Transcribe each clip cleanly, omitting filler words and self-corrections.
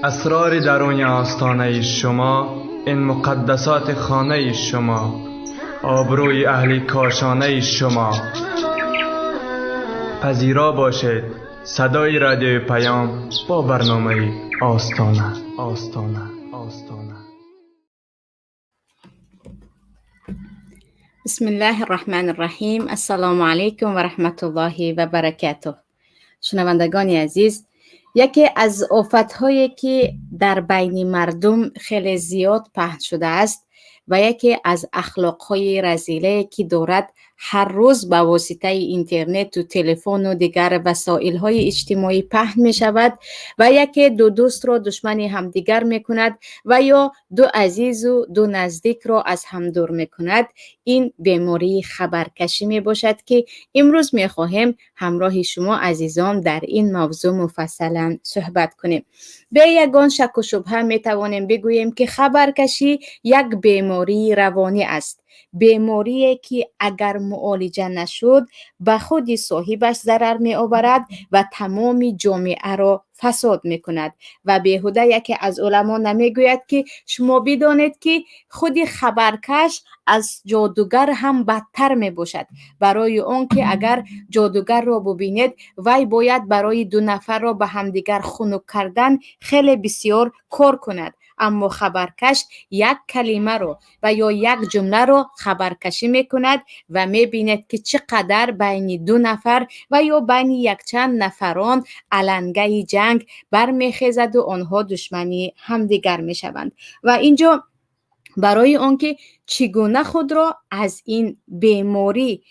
Асрори даруни остонаи шумо, ин муқаддасоти хонаи шумо, обрӯи аҳли кошонаи шумо. Пазиро бошед садои радиои Паём бо барномаи Остона, Остона, Остона. بسم الله الرحمن الرحیم. السلام علیکم و رحمت الله و برکاته. شنوندگان عزیز، یکی از آفت‌هایی که در بین مردم خیلی زیاد پهن شده است و یکی از اخلاق‌های رذیله که دارد هر روز به واسطه اینترنت و تلفن و دیگر وسایل‌های اجتماعی پهن می شود و یکی دو دوست را دشمن همدیگر می کند و یا دو عزیز و دو نزدیک را از هم دور می کند، این بیماری خبرکشی می باشد که امروز می خواهیم همراه شما عزیزان در این موضوع مفصلا صحبت کنیم. به یگان شک و شبهه می توانیم بگوییم که خبرکشی یک بیماری روانی است، بیماریه که اگر معالجه نشد به خود صاحبش ضرر می آورد و تمام جامعه را فساد می کند. و بیهوده یکی از علما نمی گوید که شما بدانید که خود خبرکش از جادوگر هم بدتر می باشد، برای آن که اگر جادوگر را ببینید وی باید برای دو نفر را به همدیگر خنک کردن خیلی بسیار کار کند، اما خبرکش یک کلمه رو و یا یک جمله رو خبرکشی میکند و میبیند که چقدر بین دو نفر و یا بین یک چند نفران علنگه جنگ برمیخیزد و آنها دشمنی همدیگر میشوند. و اینجا برای آنکه چگونه خود را از این بیماری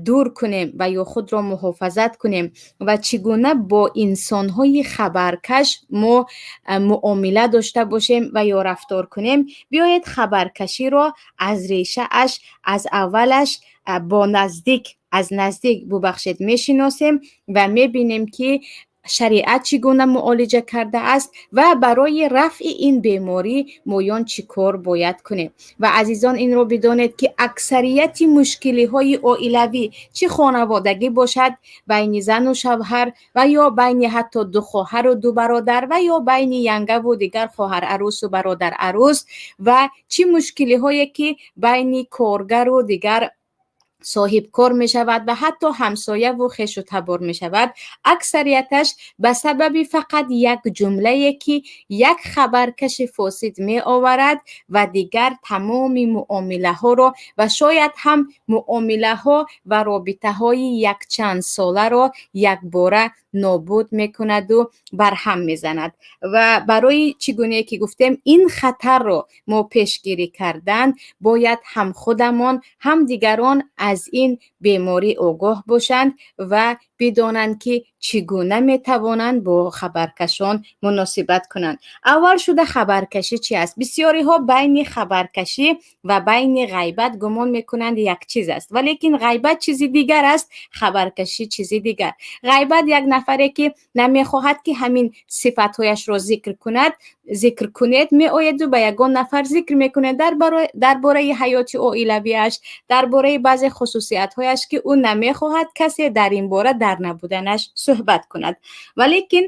دور کنیم و یا خود را محافظت کنیم و چگونه با انسان‌های خبرکش ما معامله داشته باشیم و یا رفتار کنیم، بیایید خبرکشی را از ریشه اش، از اولش با نزدیک از نزدیک ببخشید میشناسیم و میبینیم که شریعت چگونه معالجه کرده است و برای رفع این بیماری مویان چی کار باید کنیم. و عزیزان این رو بدانید که اکثریت مشکلی های عائلوی، چه خانوادگی باشد بین زن و شوهر و یا بین حتی دو خواهر و دو برادر و یا بین ینگه و دیگر خواهر عروس و برادر عروس، و چه مشکلی هایی که بین کارگر و دیگر صاحب کار می شود و حتی همسایه و خویش و تبار می شود، اکثریتش به سبب فقط یک جمله که یک خبرکش فاسد می آورد و دیگر تمام معامله ها را و شاید هم معامله ها و رابطه های یک چند ساله را یک باره نابود می کند و برهم می زند. و برای چگونه که گفتیم این خطر را ما پیشگیری کردن، باید هم خودمان هم دیگران از این بیماری آگاه باشند و بدانند که چگونه میتوانند با خبرکشان مناسبت کنند. اول شده خبرکشی چی است؟ بسیاری ها بین خبرکشی و بین غیبت گمان میکنند یک چیز است، ولیکن غیبت چیزی دیگر است، خبرکشی چیزی دیگر. غیبت یک نفره که نمیخواهد که همین صفتهایش را ذکر کند، ذکر کنید می آید و به یگان نفر ذکر میکنه درباره حیات عائلویش، درباره بعض خصوصیت هایش که او نمیخواهد کسی در این باره در نبودنش صحبت کند. ولیکن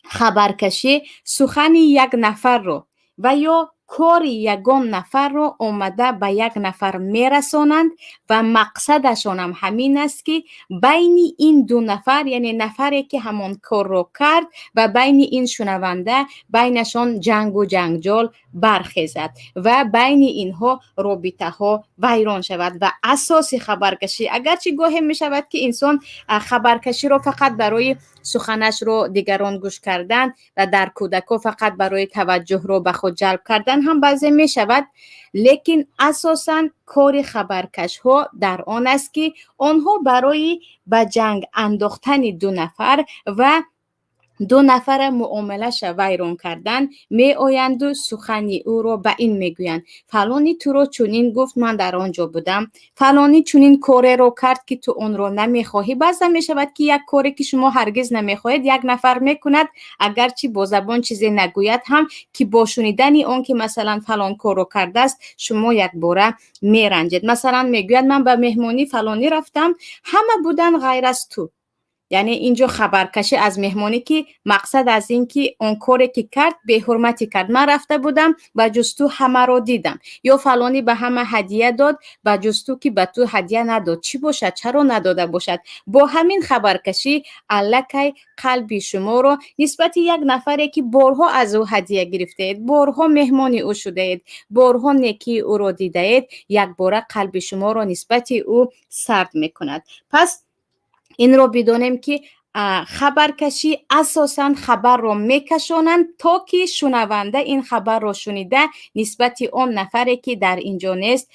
خبرکشی سخن یک نفر رو و یا کار یگان نفر رو آمده به یک نفر میرسانند و مقصدشان هم همین است که بین این دو نفر، یعنی نفری که همان کار رو کرد و بین این شنونده، بینشان جنگ و جنجال برخیزد و بین اینها رابطه ها ویران شود. و اساس خبرکشی، اگرچه گاهی می شود که انسان خبرکشی رو فقط برای سخنش رو دیگران گوش کردن و در کودکا فقط برای توجه رو به خود جلب کردن هم بعضی می شود، لیکن اساساً کار خبرکش ها در آن است که آنها برای به جنگ انداختن دو نفر و دو نفر معاملش ویران کردن می آیند و سخنی او را به این میگویند: فلانی تو را چنین گفت، من در آنجا بودم، فلانی چنین کاری را کرد که تو آن را نمیخواهی. بعضا می شود که یک کاری که شما هرگز نمیخواهید یک نفر میکند، اگرچه با زبان چیزی نگوید هم، که با شنیدن آن که مثلا فلان کار را کرده است شما یک باره میرنجید. مثلا میگوید من به مهمانی فلانی رفتم، همه بودن غیر از تو. Яъне инҷо хабаркашӣ аз меҳмонӣ, ки мақсад аз ин ки он коре ки кард, беҳурматӣ кард. Ман рафта будам, ба ҷуз ту ҳамаро дидам. Ё фалонӣ ба ҳама ҳадия дод, ба ҷуз ту ки ба ту ҳадия надод. Чӣ бошад, чаро надода бошад? Бо ҳамин хабаркашӣ аллакай қалби шуморо нисбати як нафаре, ки борҳо аз ӯ ҳадия гирифтаед, борҳо меҳмони ӯ шудаед, борҳо некии ӯро дидаед, якбора қалби шуморо нисбати ӯ сард мекунад. Пас инро бидонем, ки хабаркашӣ асосан хабарро мекашонанд, то ки шунаванда ин хабарро шунида, нисбати он нафаре, ки дар ин ҷо нест,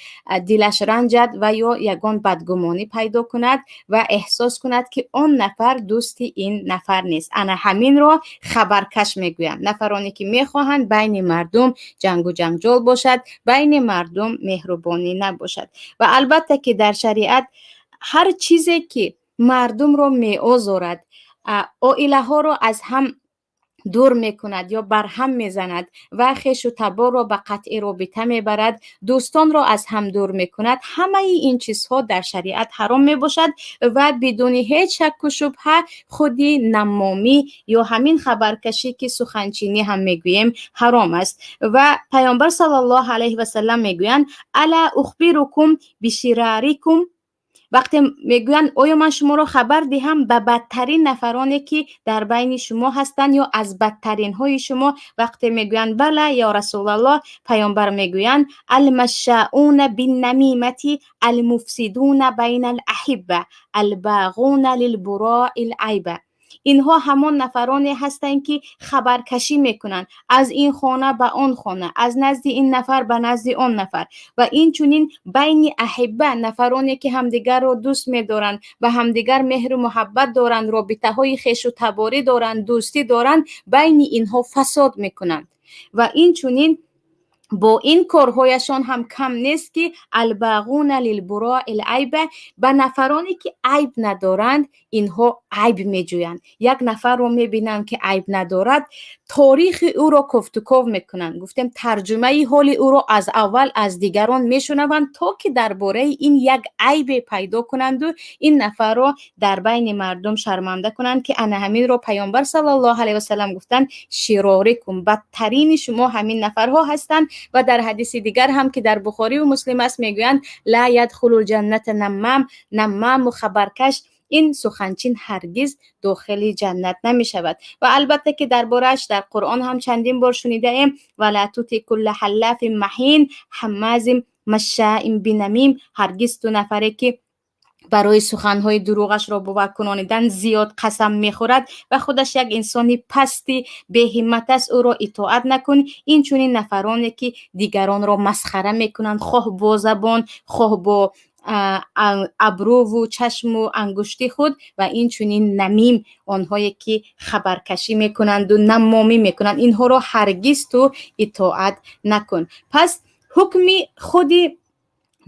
дилаш ранҷад ва ё ягон бадгумонӣ пайдо кунад ва эҳсос кунад, ки он нафар дӯсти ин нафар нест. Ана ҳаминро хабаркаш мегӯянд, нафароне ки мехоҳанд байни мардум ҷангу ҷанҷол бошад, байни мардум меҳрубонӣ набошад. Ва албатта ки дар шариат ҳар чизе ки мардумро меозорад, оилаҳоро аз ҳам дур мекунад ё барҳам мезанад ва хешу таборро ба қатъи робита мебарад, дӯстонро аз ҳам дур мекунад, ҳамаи ин чизҳо дар шариат ҳаром мебошад. Ва бидуни ҳеҷ шакку шубҳа худи наммомӣ ё ҳамин хабаркашӣ, ки суханчинӣ ҳам мегӯем, ҳаром аст. Ва Паёмбар саллаллоҳу алайҳи васаллам мегӯянд: ألا أخبركم بشراركم. Вақте мегӯянд: оё ман шуморо хабар диҳам ба бадтарин нафароне, ки дар байни шумо ҳастанд, ё аз бадтаринҳои шумо? Вақте мегӯянд: بلى يا رسول الله, Паёмбар мегӯянд: المشاؤون بالنميمة المفسدون بين الأحبة الباغون للبراء العيب. Инҳо ҳамон нафароне ҳастанд, ки хабаркашӣ мекунанд аз ин хона ба он хона, аз назди ин нафар ба назди он нафар ва инчунин байни أحبة, нафароне ки ҳамдигарро дӯст медоранд, ба ҳамдигар меҳру муҳаббат доранд, робитаҳои хешу таборӣ доранд, дӯстӣ доранд, байни инҳо фасод мекунанд. Ва инчунин бо ин корҳояшон ҳам кам нест, ки الباغون للبراء العيب, ба нафароне ки айб надоранд, инҳо айб меҷӯянд. Як нафарро мебинанд, ки айб надорад, торихи ӯро кофтуков мекунанд, гуфтем, тарҷумаи ҳоли ӯро аз аввал аз дигарон мешунаванд, то ки дар бораи ин як айбе пайдо кунанду ин нафарро дар байни мардум шарманда кунанд, ки ана ҳаминро Паёмбар саллаллоҳу алайҳи васаллам гуфтанд: شراركم, бадтарини шумо ҳамин нафарҳо ҳастанд. Ва дар ҳадиси дигар ҳам, ки дар Бухориву Муслим аст, мегӯянд: لا يدخل الجنة نمام. Наммаму хабаркаш, ин суханчин ҳаргиз дохили ҷаннат намешавад. Ва албатта ки дар борааш дар Қуръон ҳам чандин бор шунидаем: ولا تطع كل حلاف مهين هماز مشاء بنميم. Ҳаргиз ту нафаре ки барои суханҳои дурӯғашро боваркунонидан зиёд қасам мехӯрад ва худаш як инсони пасти беҳиммат аст, ӯро итоат накун. Инчунин нафароне ки дигаронро масхара мекунанд, хоҳ бо забон, хоҳ бо абрӯву чашму ангушти худ. Ва инчунин намим, онҳое ки хабаркашӣ мекунанду наммомӣ мекунанд, инҳоро ҳаргиз ту итоат накун. Пас ҳукми худи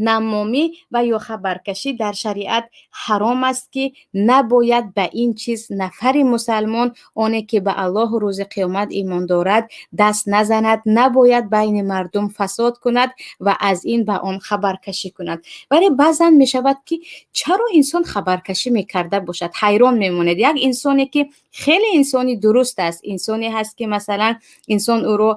наммомӣ ва ё хабаркашӣ дар шариат ҳаром аст, ки набояд ба ин чиз нафари мусалмон, оне ки ба Аллоҳу рӯзи қиёмат имон дорад, даст назанад, набояд байни мардум фасод кунад ва аз ин ба он хабаркашӣ кунад. Вале баъзан мешавад, ки чаро инсон хабаркашӣ мекарда бошад? Ҳайрон мемонед, як инсоне ки хеле инсони дуруст аст, инсоне ҳаст, ки масалан инсон ӯро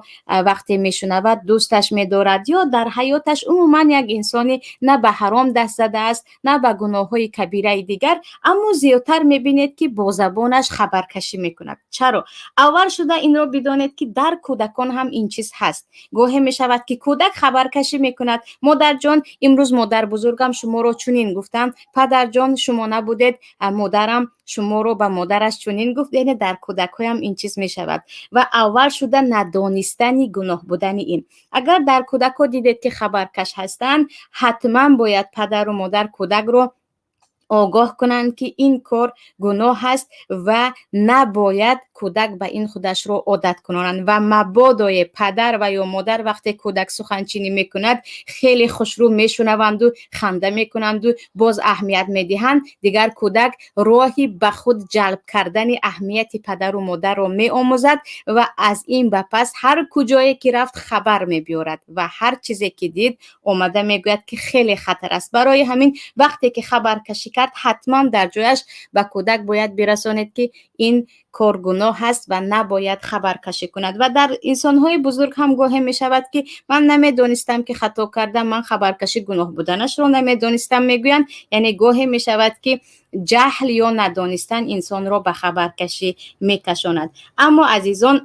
вақте мешунавад, дӯсташ медорад, ё дар ҳаёташ умуман як инсони на ба ҳаром даст задааст, на ба гуноҳҳои кабираи дигар, аммо зиёдтар мебинед, ки бо забонаш хабаркашӣ мекунад. Чаро? Аввал шуда инро бидонед, ки дар кӯдакон ҳам ин чиз ҳаст. Гоҳе мешавад, ки кӯдак хабаркашӣ мекунад: модарҷон, имрӯз модарбузургам шуморо чунин гуфтанд, падарҷон, шумо набудед, модарам шуморо ба модараш чунин гуфт. Яъне дар кӯдакҳоям ин чиз мешавад. Ва аввал шуда надонистани гуноҳ будани ин. Агар дар кӯдакҳо дидед, ки хабаркаш ҳастанд, ҳатман бояд падару модар кӯдакро огоҳ кунанд, ки ин кор гуноҳ аст ва набояд кӯдак ба ин худашро одат кунонанд. Ва мабодое падар ва ё модар вақте кӯдак суханчинӣ мекунад, хеле хушрӯ мешунаванду ханда мекунанду боз аҳамият медиҳанд, дигар кӯдак роҳи ба худ ҷалб кардани аҳамияти падару модарро меомӯзад ва аз ин ба пас ҳар куҷое ки рафт, хабар мебиёрад ва ҳар чизе ки дид, омада мегӯяд, ки хеле хатар аст. Барои ҳамин вақте ки хабаркашӣ кард, ҳатман дар ҷояш ба кӯдак бояд бирасонед, ки ин кор гуноҳ аст ва набояд хабаркашӣ кунад. Ва дар инсонҳои бузург ҳам гоҳе мешавад, ки ман намедонистам, ки хато кардам, ман хабаркашӣ гуноҳ буданашро намедонистам, мегӯянд. Яъне гоҳе мешавад, ки ҷаҳл ё надонистан инсонро ба хабаркашӣ мекашонад. Аммо, азизон,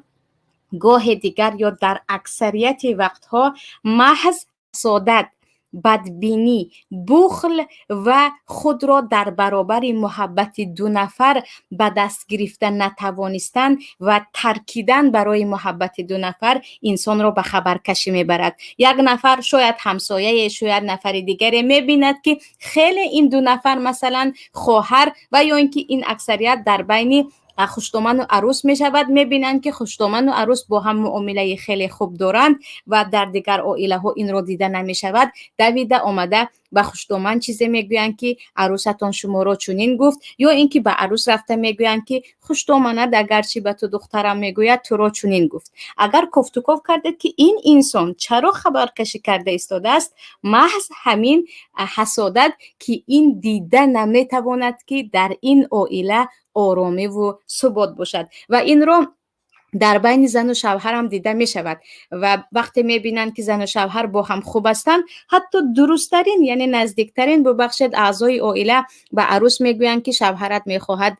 гоҳе дигар ё дар аксарияти вақтҳо маҳз ҳасодат, бадбинӣ, бухл ва худро дар баробари муҳаббати ду нафар ба даст гирифта натавонистан ва таркидан барои муҳаббати ду нафар инсонро ба хабаркашӣ мебарад. Як нафар, шояд ҳамсояе, шояд нафари дигаре мебинад, ки хеле ин ду нафар, масалан, хоҳар ва ё ин ки ин аксарият дар байни хуштоману арӯс мешавад, мебинанд, ки хуштоману арӯс бо ҳам муомилаи хеле хуб доранд ва дар дигар оилаҳо инро дида намешавад. Давида омада ба хуштоман чизе мегӯянд, ки арӯсатон шуморо чунин гуфт, ё ин ки ба арӯс рафта мегӯянд, ки хуштоманат агарчи ба ту духтарам мегӯяд, туро чунин гуфт. Агар кофтуков кардед, ки ин инсон чаро хабаркашӣ карда истодааст, маҳз ҳамин ҳасодат, ки ин дида наметавонад, ки дар ин оила оромиву субот бошад. Ва инро дар байни зану шавҳарам дида мешавад. Ва вақте мебинанд, ки зану шавҳар бо ҳам хуб ҳастанд, ҳатто дурусттарин, яъне наздиктарин, бубахшед, аъзои оила ба арӯс мегӯянд, ки шавҳарат мехоҳад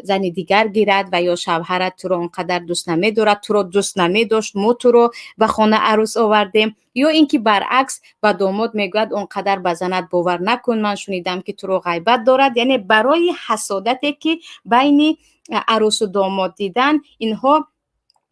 зани дигар гирад ва ё шавҳарат туро он қадар дӯст намедорад, туро дӯст намедошт, мо туро ба хона арӯс овардем. Ё ин ки баръакс ба домод мегӯяд: он қадар ба занат бовар накун, ман шунидам, ки туро ғайбат дорад. Яъне барои ҳасодате, ки байни арӯсу домод дидан, инҳо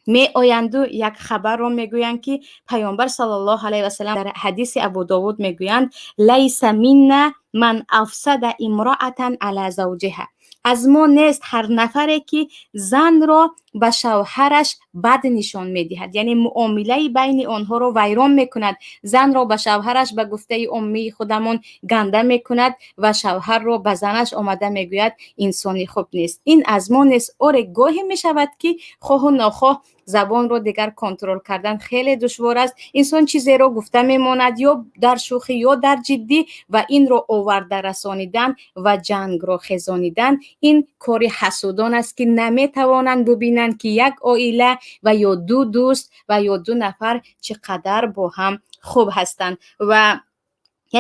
меоянду як хабарро мегӯянд, ки Паёмбар саллаллоҳу алайҳи васалам дар ҳадиси Абу Довуд мегӯянд: ليس منا من أفسد امرأة على زوجها. Аз мо нест ҳар нафаре, ки занро ба шавҳараш бад нишон медиҳад, яъне муомилаи байни онҳоро вайрон мекунад, занро ба шавҳараш, ба гуфтаи оммии худамон, ганда мекунад ва шавҳарро ба занаш омада мегӯяд, инсони хуб нест. Ин аз мо нест. Оре, гоҳе мешавад, ки хоҳу нохоҳ забонро дигар контрол кардан хеле душвор аст. Инсон чизеро гуфта мемонад ё дар шӯхӣ, ё дар ҷиддӣ, ва инро оварда расонидан ва ҷангро хезонидан, ин кори ҳасудон аст, ки наметавонанд бубинанд, ки як оила ва ё ду дӯст ва ё ду нафар чӣ қадар бо ҳам хуб ҳастанд. Ва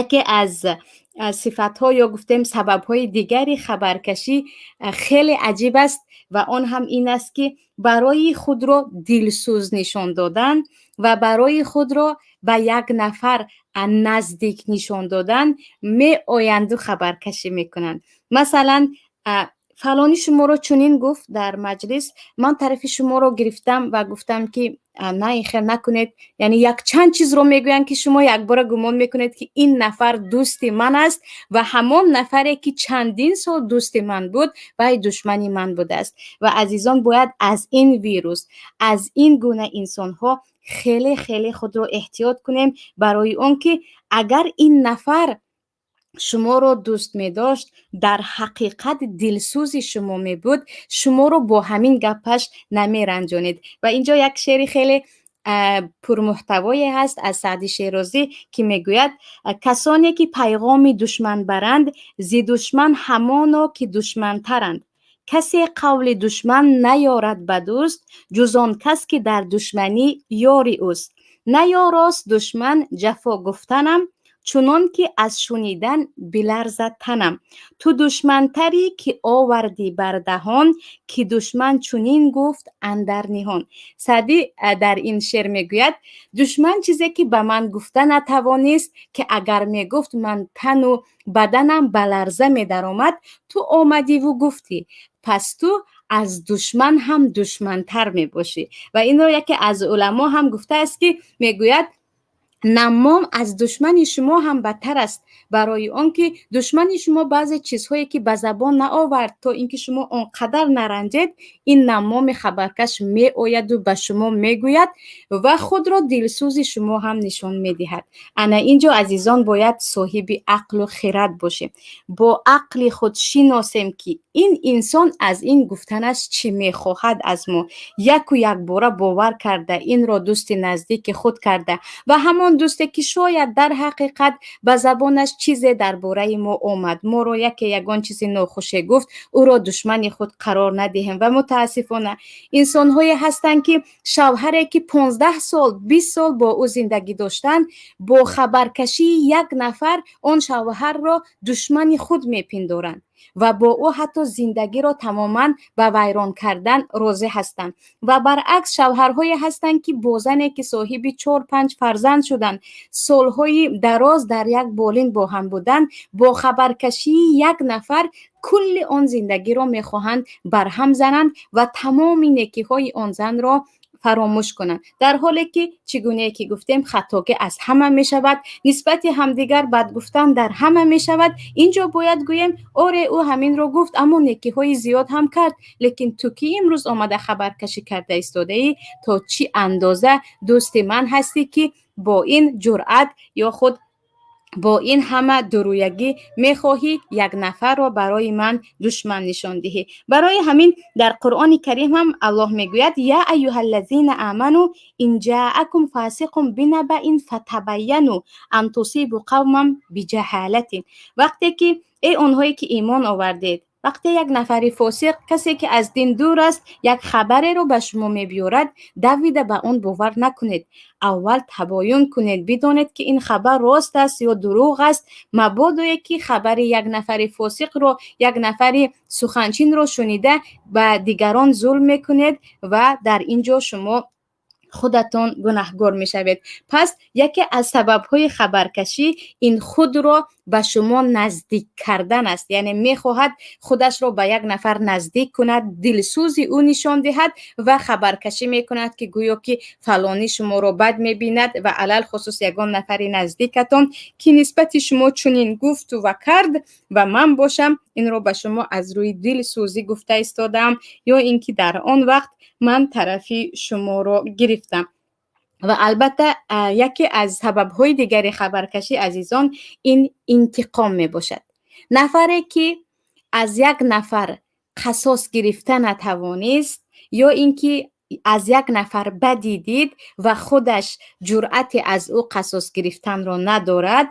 яке аз сифатҳо ё гуфтем сабабҳои дигари хабаркашӣ хеле аҷиб аст ва он ҳам ин аст, ки барои худро дилсӯз нишон додан ва барои худро ба як нафар наздик нишон додан меоянду хабаркашӣ мекунанд. Масалан, фалонӣ шуморо чунин гуфт дар маҷлис, ман тарафи шуморо гирифтам ва гуфтам, ки на, ин хел накунед. Яъне якчанд чизро мегӯянд, ки шумо якбора гумон мекунед, ки ин нафар дӯсти ман аст ва ҳамон нафаре, ки чандин сол дӯсти ман буд, вай душмани ман будааст. Ва, азизон, бояд аз ин вирус, аз ин гуна инсонҳо хеле хеле худро эҳтиёт кунем, барои он ки агар ин нафар шуморо дӯст медошт, дар ҳақиқат дилсӯзи шумо мебуд, шуморо бо ҳамин гапаш намеранҷонид. Ва инҷо як шеъри хеле пурмуҳтавое ҳаст аз Саъди Шерозӣ, ки мегӯяд: касоне ки пайғоми душман баранд, зи душман ҳамоно ки душмантаранд. Касе қавли душман наёрад ба дӯст, ҷуз он кас, ки дар душманӣ ёри ӯст. Наёрост душман ҷафо гуфтанам, чунон ки аз шунидан биларзад танам. Ту душмантарӣ, ки овардӣ бар даҳон, ки душман чунин гуфт андар ниҳон. Саъдӣ дар ин шеър мегӯяд: душман чизе ки ба ман гуфта натавонист, ки агар мегуфт, ман тану баданам ба ларза медаромад, ту омадиву гуфтӣ, пас ту аз душман ҳам душмантар мебошӣ. Ва инро яке аз уламо ҳам гуфтааст, ки мегӯяд: наммом аз душмани шумо ҳам бадтар аст, барои он ки душмани шумо баъзе чизҳое ки ба забон наовард, то ин ки шумо он қадар наранҷед, ин наммоми хабаркаш меояду ба шумо мегӯяд ва худро дилсӯзи шумо ҳам нишон медиҳад. Ана инҷо, азизон, бояд соҳиби ақлу хирад бошем, бо ақли худ шиносем, ки ин инсон аз ин гуфтанаш чӣ мехоҳад аз мо. Яку якбора бовар карда, инро дӯсти наздики худ карда ва ҳамон Ҳамон дӯсте, ки шояд дар ҳақиқат ба забонаш чизе дар бораи мо омад, моро яке ягон чизи нохуше гуфт, ӯро душмани худ қарор надиҳем. Ва мутаассифона, инсонҳое ҳастанд, ки шавҳаре, ки 15 сол, 20 сол бо ӯ зиндагӣ доштанд, бо хабаркашии як нафар он шавҳарро душмани худ мепиндоранд ва бо ӯ ҳатто зиндагиро тамоман ба вайрон кардан розӣ ҳастанд. Ва баръакс, шавҳарҳое ҳастанд, ки бо зане, ки соҳиби чор панҷ фарзанд шуданд, солҳои дароз дар як болин бо ҳам буданд, бо хабаркашии як нафар кулли он зиндагиро мехоҳанд барҳам зананд ва тамоми некиҳои он занро фаромӯш кунанд. Дар ҳоле ки, чӣ гунае ки гуфтем, хатогӣ аз ҳама мешавад, нисбати ҳамдигар бад гуфтан дар ҳама мешавад. Инҷо бояд гӯем: оре, ӯ ҳаминро гуфт, аммо некиҳои зиёд ҳам кард. Лекин ту ки имрӯз омада хабаркашӣ карда истодаӣ, то чӣ андоза дӯсти ман ҳастӣ, ки бо ин ҷуръат ё худ бо ин ҳама дурӯягӣ мехоҳӣ як нафарро барои ман душман нишон диҳӣ? Барои ҳамин дар Қуръони Карим ҳам Аллоҳ мегӯяд: يا أيها الذين آمنوا إن جاءكم فاسق بنبإ فتبينوا أن تصيبوا قوما بجهالة. Вақте ки, эй онҳое ки имон овардед, вақте як нафари фосиқ, касе ки аз дин дур аст, як хабареро ба шумо мебиёрад, давида ба он бовар накунед. Аввал табоюн кунед, бидонед, ки ин хабар рост аст ё дурӯғ аст. Мабодое ки хабари як нафари фосиқро, як нафари суханчинро шунида, ба дигарон зулм мекунед ва дар ин ҷо шумо худатон гунаҳгор мешавед. Пас яке аз сабабҳои хабаркашӣ ин худро ба шумо наздик кардан аст, яъне мехоҳад худашро ба як нафар наздик кунад, дилсӯзи ӯ нишон диҳад ва хабаркашӣ мекунад, ки гӯё ки фалонӣ шуморо бад мебинад ва алалхусус ягон нафари наздикатон, ки нисбати шумо чунин гуфту ва кард, ва ман бошам, инро ба шумо аз рӯи дилсӯзӣ гуфта истодаам ё ин ки дар он вақт ман тарафи шуморо гирифтам. Ва албатта, яке аз сабабҳои дигари хабаркашӣ, азизон, ин интиқом мебошад. Нафаре ки аз як нафар қасос гирифта натавонист ё ин ки аз як нафар бадӣ дид ва худаш ҷуръате аз ӯ қасос гирифтанро надорад,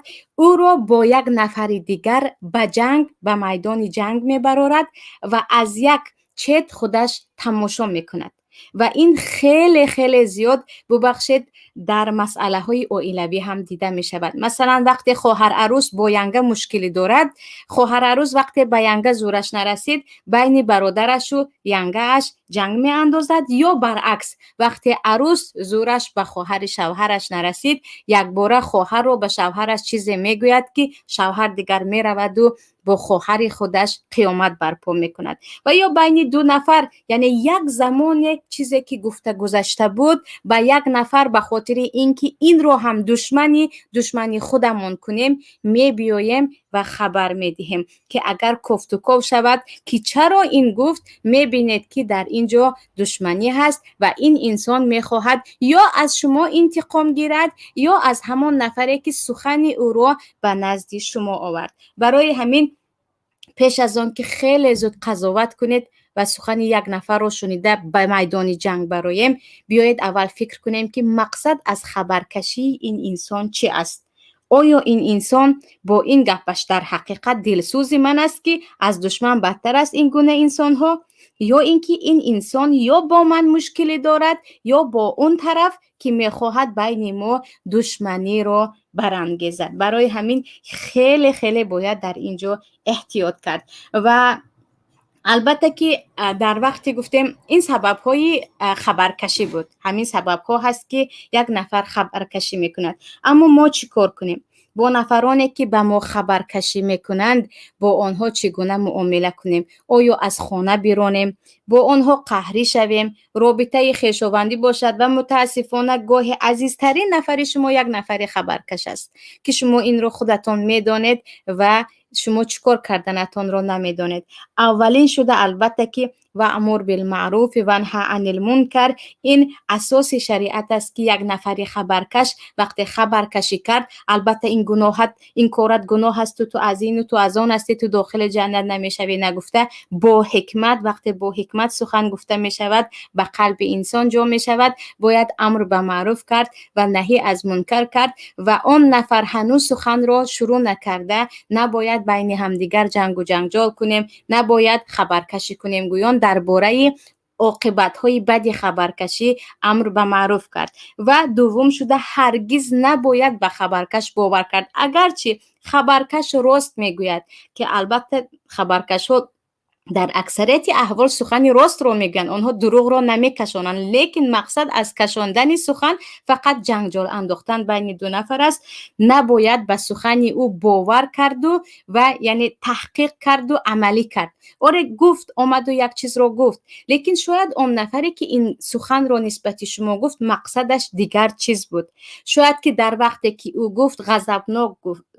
ӯро бо як нафари дигар ба ҷанг, ба майдони ҷанг мебарорад ва аз як чет худаш тамошо мекунад. Ва ин хеле хеле зиёд, бубахшед, дар масъалаҳои оилавӣ ҳам дида мешавад. Масалан, вақте хоҳар арӯс бо янга мушкилӣ дорад, хоҳар арӯс вақте ба янга зӯраш нарасид, байни бародарашу янгааш ҷанг меандозад, ё баръакс, вақте арӯс зӯраш ба хоҳари шавҳараш нарасид, якбора хоҳарро ба шавҳараш чизе мегӯяд, ки шавҳар дигар мераваду бо хоҳари худаш қиёмат барпо мекунад. Ва ё байни ду нафар, яъне як замоне чизе ки гуфта гузашта буд ба як нафар, ба хотири ин ки инро ҳам душмани худамон кунем, мебиёем ва хабар медиҳем, ки агар кофтуков шавад, ки чаро ин гуфт, мебинед, ки дар ин ҷо душманӣ ҳаст ва ин инсон мехоҳад ё аз шумо интиқом гирад, ё аз ҳамон нафаре, ки сухани ӯро ба назди шумо овард. Барои ҳамин, пеш аз он ки хеле зуд қазоват кунед ва сухани як нафарро шунида ба майдони ҷанг бароем, биёед, аввал фикр кунем, ки мақсад аз хабаркашии ин инсон чӣ аст. Оё ин инсон бо ин гапаш дар ҳақиқат дилсӯзи ман аст, ки аз душман бадтар аст ин гуна инсонҳо, ё ин ки ин инсон ё бо ман мушкилӣ дорад, ё бо он тараф, ки мехоҳад байни мо душманиро барангезад? Барои ҳамин хеле хеле бояд дар ин ҷо эҳтиёт кард. Ва албатта ки дар вақте гуфтем, ин сабабҳои хабаркашӣ буд. Ҳамин сабабҳо ҳаст, ки як нафар хабаркашӣ мекунад. Аммо мо чӣ кор кунем бо нафароне, ки ба мо хабаркашӣ мекунанд? Бо онҳо чӣ гуна муомила кунем? Оё аз хона биронем, бо онҳо қаҳрӣ шавем, робитаи хешовандӣ бошад? Ва мутаассифона, гоҳе азизтарин нафари шумо як нафари хабаркаш аст, ки шумо инро худатон медонед ва Шумо чӣ кор карданатонро намедонед. Аввалин шуда, албатта, ки وأمر بالمعروف وانه عن المنكر. Ин асоси шариат аст, ки як нафари хабаркаш вақте хабаркашӣ кард, албатта, ин гуноҳат, ин корат гуноҳ асту, ту аз ину ту аз он ҳастӣ, ту дохили ҷаннат намешавӣ нагуфта, бо ҳикмат, вақте бо ҳикмат сухан гуфта мешавад, ба қалби инсон ҷо мешавад. Бояд амр ба маъруф кард ва наҳӣ аз мункар кард ва он нафар ҳанӯз суханро шурӯъ накарда, набояд байни ҳамдигар ҷангу ҷанҷол кунем, набояд хабаркашӣ кунем. Гӯён дар бораи оқибатҳои бади хабаркашӣ амр ба маъруф кард. Ва дуввум шуда, ҳаргиз набояд ба хабаркаш бовар кард, агарчи хабаркаш рост мегӯяд, ки албатта хабаркашҳо дар аксарияти аҳвол сухани ростро мегӯянд, онҳо дурӯғро намекашонанд, лекин мақсад аз кашондани сухан фақат ҷанҷол андохтан байни ду нафар аст. Набояд ба сухани ӯ бовар карду ва яъне таҳқиқ карду амалӣ кард. Оре, гуфт, омаду як чизро гуфт, лекин шояд он нафаре, ки ин суханро нисбати шумо гуфт, мақсадаш дигар чиз буд. Шояд ки дар вақте ки ӯ гуфт,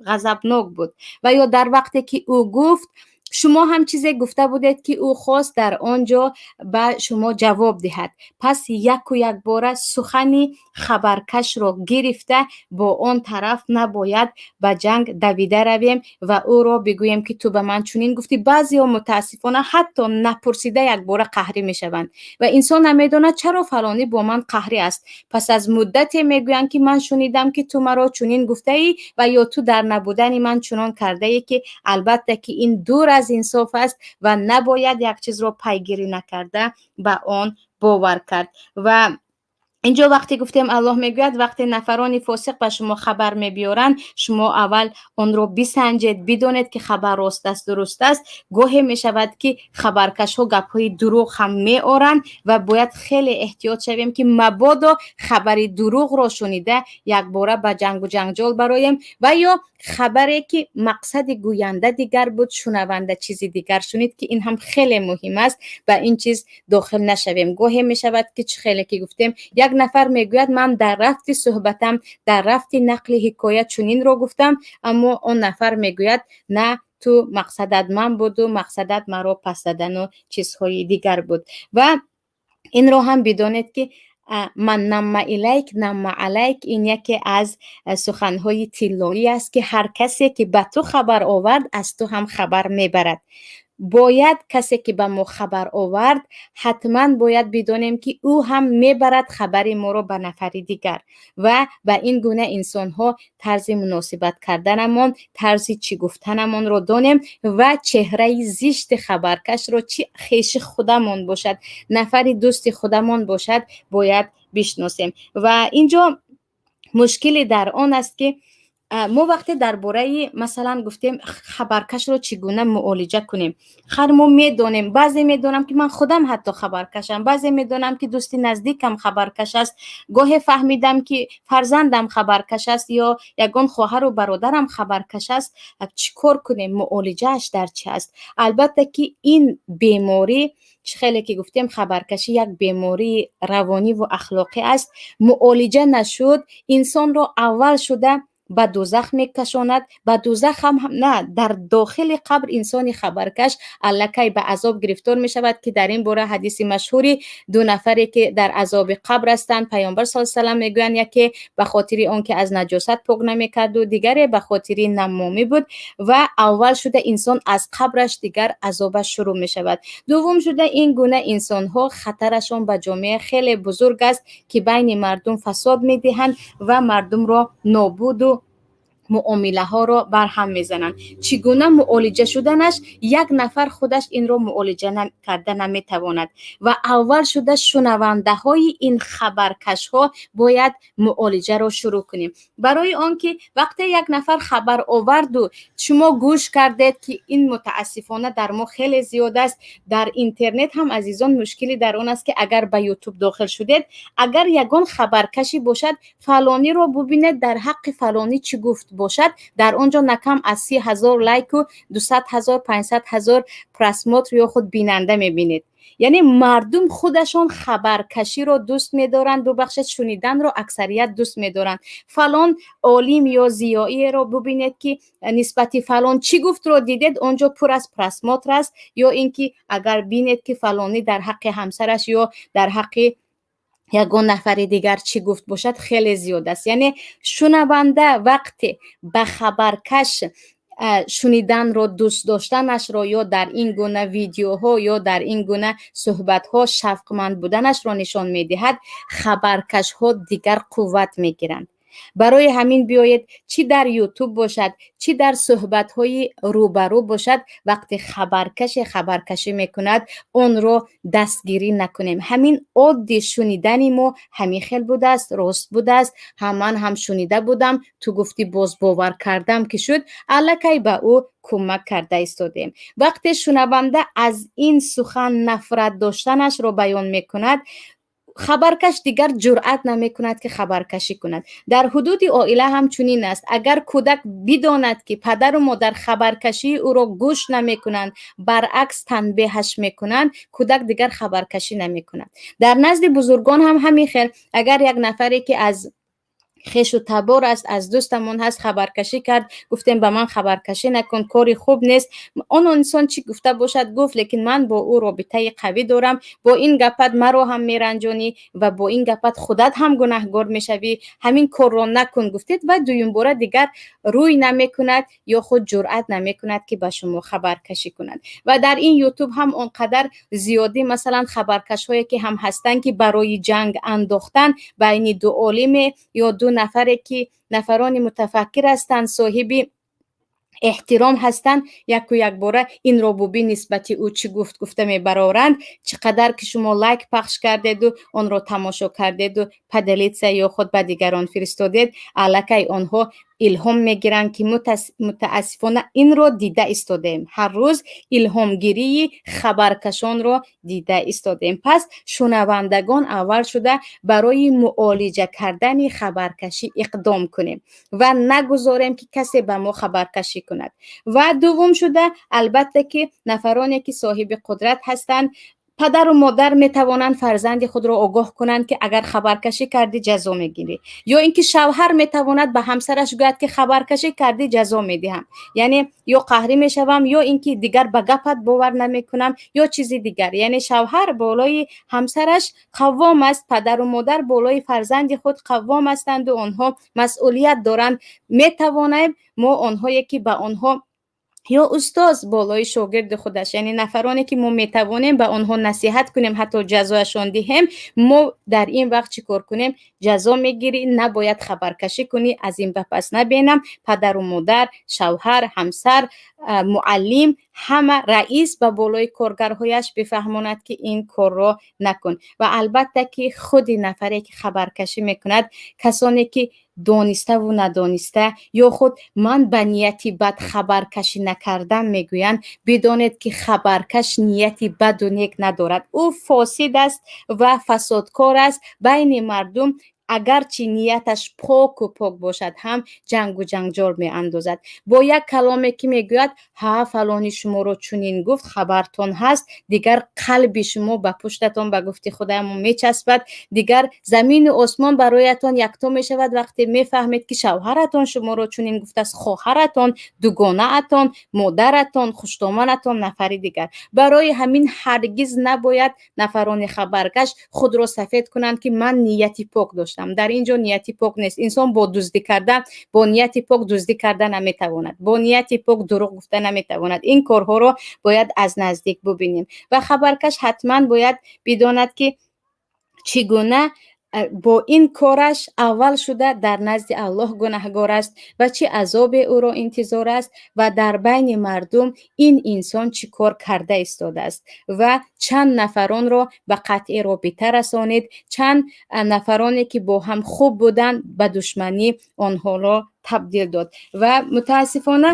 ғазабнок буд ва ё дар вақте ки ӯ гуфт, шумо ҳам чизе гуфта будед, ки ӯ хост дар он ҷо ба шумо ҷавоб диҳад. Пас яку якбора сухани хабаркашро гирифта, бо он тараф набояд ба ҷанг давида равем ва ӯро бигӯем, ки ту ба ман чунин гуфтӣ. Баъзеҳо, мутаассифона, ҳатто напурсида якбора қаҳрӣ мешаванд ва инсон намедонад, чаро фалонӣ бо ман қаҳрӣ аст. Пас аз муддате мегӯянд, ки ман шунидам, ки ту маро чунин гуфтаӣ ва ё ту дар набудани ман чунон кардаӣ, ки албатта ки ин дур аз инсоф аст ва набояд як чизро пайгирӣ накарда ба он бовар кард. Ва инҷо вақте гуфтем, Аллоҳ мегӯяд: вақте нафарони фосиқ ба шумо хабар мебиёранд, шумо аввал онро бисанҷед, бидонед, ки хабар рост аст, дуруст аст. Гоҳе мешавад, ки хабаркашҳо гапҳои дурӯғ ҳам меоранд ва бояд хеле эҳтиёт шавем, ки мабодо хабари дурӯғро шунида, якбора ба ҷангу ҷанҷол бароем ва ё хабаре, ки мақсади гӯянда дигар буд, шунаванда чизи дигар шунид, ки ин ҳам хеле муҳим аст, ба ин чиз дохил нашавем. Гоҳе мешавад, ки чӣ хеле ки гуфтем, як нафар мегӯяд: ман дар рафти суҳбатам, дар рафти нақли ҳикоя чунинро гуфтам, аммо он нафар мегӯяд: на, ту мақсадат ман буду мақсадат маро пас задану чизҳои дигар буд. Ва инро ҳам бидонед, ки من نم إليك نم عليك. Ин яке аз суханҳои тиллоӣ аст, ки ҳар касе, ки ба ту хабар овард, аз ту ҳам хабар мебарад. Бояд касе, ки ба мо хабар овард, ҳатман бояд бидонем, ки ӯ ҳам мебарад хабари моро ба нафари дигар. Ва ба ин гуна инсонҳо тарзи муносибат карданамон, тарзи чӣ гуфтанамонро донем ва чеҳраи зишти хабаркашро, чӣ хеши худамон бошад, нафари дӯсти худамон бошад, бояд бишносем. Ва инҷо мушкиле дар он аст, ки мо вақте дар бораи, масалан, гуфтем, хабаркашро чӣ гуна муолиҷа кунем. Хар мо медонем, баъзе медонам, ки ман худам ҳатто хабаркашам, баъзе медонам, ки дӯсти наздикам хабаркаш аст, гоҳе фаҳмидам, ки фарзандам хабаркаш аст ё ягон хоҳару бародарам хабаркаш аст. Чӣ кор кунем? Муолиҷааш дар чӣ аст? Албатта ки ин беморӣ, чӣ хеле ки гуфтем, хабаркашӣ як бемории равониву ахлоқӣ аст. Муолиҷа нашуд, инсонро аввал шуда ба дӯзах мекашонад. Ба дӯзах ҳам на, дар дохили қабр инсони хабаркаш аллакай ба азоб гирифтор мешавад, ки дар ин бора ҳадиси машҳури ду нафаре, ки дар азоби қабр ҳастанд, Паёмбар с салам мегӯянд: яке ба хотири он ки аз наҷосат пок намекарду, дигаре ба хотири наммомӣ буд. Ва аввал шуда инсон аз қабраш дигар азобаш шурӯъ мешавад. Дуввум шуда, ин гуна инсонҳо хатарашон ба ҷомеа хеле бузург аст, ки байни мардум фасод медиҳанд ва мардумро нобуду муомилаҳоро барҳам мезананд. Чӣ гуна муолиҷа шуданаш? Як нафар худаш инро муолиҷа карда наметавонад ва аввал шуда шунавандаҳои ин хабаркашҳо бояд муолиҷаро шурӯъ кунем. Барои он ки вақте як нафар хабар оварду шумо гӯш кардед, ки ин мутаассифона дар мо хеле зиёд аст. Дар интернет ҳам, азизон, мушкилӣ дар он аст, ки агар ба Ютуб дохил шудед, агар ягон хабаркашӣ бошад, фалониро бубинед, дар ҳаққи фалонӣ чӣ гуфт. Бошад, дар он ҷо на кам аз 30 000 лайку 200 000, 500 000 просмотр ё худ бинанда мебинед. Яъне мардум худашон хабаркаширо дӯст медоранд, бубахшед, шуниданро аксарият дӯст медоранд. Фалон олим ё зиёиеро бубинед, ки нисбати фалон чӣ гуфтро дидед, он ҷо пур аз просмотр аст. Ё ин ки агар бинед, ки фалонӣ дар ҳаққи ҳамсараш ё дар ҳаққи ягон нафари дигар чӣ гуфт бошад, хеле зиёд аст. Яъне шунаванда вақте ба хабаркаш шуниданро дӯст доштанашро ё дар ин гуна видеоҳо ё дар ин гуна суҳбатҳо шавқманд буданашро нишон медиҳад, хабаркашҳо дигар қувват мегиранд. Барои ҳамин биёед, чӣ дар Ютуб бошад, чӣ дар суҳбатҳои рӯбарӯ бошад, вақте хабаркаше хабаркашӣ мекунад, онро дастгирӣ накунем. Ҳамин оддӣ шунидани мо ҳамин хел будааст, рост будааст, ҳам ман ҳам шунида будам, ту гуфтӣ, боз бовар кардам, ки шуд, аллакай ба ӯ кӯмак карда истодем. Вақте шунаванда аз ин сухан нафрат доштанашро баён мекунад, хабаркаш дигар ҷуръат намекунад, ки хабаркашӣ кунад. Дар ҳудуди оила ҳам чунин аст. Агар кӯдак бидонад, ки падару модар хабаркашии ӯро гӯш намекунанд, баръакс танбеҳаш мекунанд, кӯдак дигар хабаркашӣ намекунад. Дар назди бузургон ҳам ҳамин хел. Агар як нафаре, ки аз хешу табор аст, аз дӯстамон ҳаст, хабаркашӣ кард, гуфтем: «Ба ман хабаркашӣ накун, кори хуб нест». Он инсон чӣ гуфта бошад, гуфт, лекин ман бо ӯ робитаи қавӣ дорам. Бо ин гапат маро ҳам меранҷонӣ ва бо ин гапат худат ҳам гунаҳгор мешавӣ, ҳамин корро накун, гуфтед ва дуюмбора дигар рӯй намекунад ё худ ҷуръат намекунад, ки ба шумо хабаркашӣ кунад. Ва дар ин Ютуб ҳам он қадар зиёдӣ, масалан, хабаркашҳое ки ҳам ҳастанд, ки барои ҷанг андохтан байни ду олиме ё ду нафаре, ки нафарони мутафаккир ҳастанд, соҳиби эҳтиром ҳастанд, яку якбора инро бубин, нисбати ӯ чӣ гуфт, гуфта мебароранд. Чӣ қадар ки шумо лайк пахш кардеду онро тамошо кардеду поделиться ё худ ба дигарон фиристодед, аллакай онҳо илҳом мегиранд, ки мутаассифона инро дида истодаем. Ҳар рӯз илҳомгирии хабаркашонро дида истодаем. Пас шунавандагон аввал шуда барои муолиҷа кардани хабаркашӣ иқдом кунем ва нагузорем, ки касе ба мо хабаркашӣ кунад. Ва дуввум шуда, албатта, ки нафароне, ки соҳиби қудрат ҳастанд, падару модар метавонанд фарзанди худро огоҳ кунанд, ки агар хабаркашӣ кардӣ, ҷазо мегирӣ. Ё ин ки шавҳар метавонад ба ҳамсараш гӯяд, ки хабаркашӣ кардӣ, ҷазо медиҳам, яъне ё қаҳрӣ мешавам, ё ин ки дигар ба гапат бовар намекунам, ё чизи дигар. Яъне шавҳар болои ҳамсараш қаввом аст, падару модар болои фарзанди худ қаввом ҳастанду онҳо масъулият доранд. Метавонем мо онҳое, ки ба онҳо ё устоз болои шогирди худаш, яъне нафароне, ки мо метавонем ба онҳо насиҳат кунем, ҳатто ҷазояшон диҳем. Мо дар ин вақт чӣ кор кунем? Ҷазо мегирӣ, набояд хабаркашӣ кунӣ, аз ин ба пас набинам. Падару модар, шавҳар, ҳамсар, муаллим, ҳама, раис ба болои коргарҳояш бифаҳмонад, ки ин корро накун. Ва албатта, ки худи нафаре, ки хабаркашӣ мекунад, касоне, ки дониставу надониста ё худ ман ба нияти бад хабаркашӣ накардам мегӯянд, бидонед, ки хабаркаш нияти баду нек надорад, ӯ фосид аст ва фасодкор аст. Байни мардум, агарчи нияташ поку пок бошад ҳам, ҷангу ҷанҷол меандозад. Бо як каломе, ки мегӯяд: «Ҳа, фалони шуморо чунин гуфт, хабартон ҳаст?» Дигар қалби шумо ба пуштатон, ба гуфти худамо, мечаспад. Дигар замину осмон бароятон якто мешавад, вақте мефаҳмед, ки шавҳаратон шуморо чунин гуфтааст, хоҳаратон, дугонаатон, модаратон, хуштоманатон, нафари дигар. Барои ҳамин ҳаргиз набояд нафарони хабаркаш худро сафед кунанд, ки ман нияти пок доштам. Дар ин ҷо нияти пок нест. Инсон бо дуздӣ кардан, бо нияти пок дуздӣ карда наметавонад, бо нияти пок дурӯғ гуфта наметавонад. Ин корҳоро бояд аз наздик бубинем. Ва хабаркаш ҳатман бояд бидонад, ки чӣ гуна бо ин кораш аввал шуда дар назди Аллоҳ гунаҳгор аст ва чӣ азобе ӯро интизор аст, ва дар байни мардум ин инсон чӣ кор карда истодааст ва чанд нафаронро ба қатъи робита расонид, чанд нафароне, ки бо ҳам хуб буданд, ба душманӣ онҳоро табдил дод. Ва мутаассифона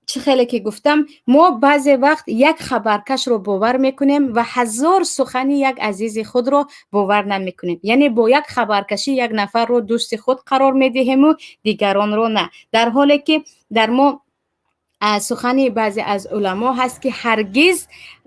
Чӣ хеле ки гуфтам, мо баъзе вақт як хабаркашро бовар мекунем ва ҳазор сухани як азизи худро бовар намекунем. Яъне бо як хабаркашӣ як нафарро дӯсти худ қарор медиҳему дигаронро на, дар ҳоле ки дар мо сухани баъзе аз уламо ҳаст, ки ҳаргиз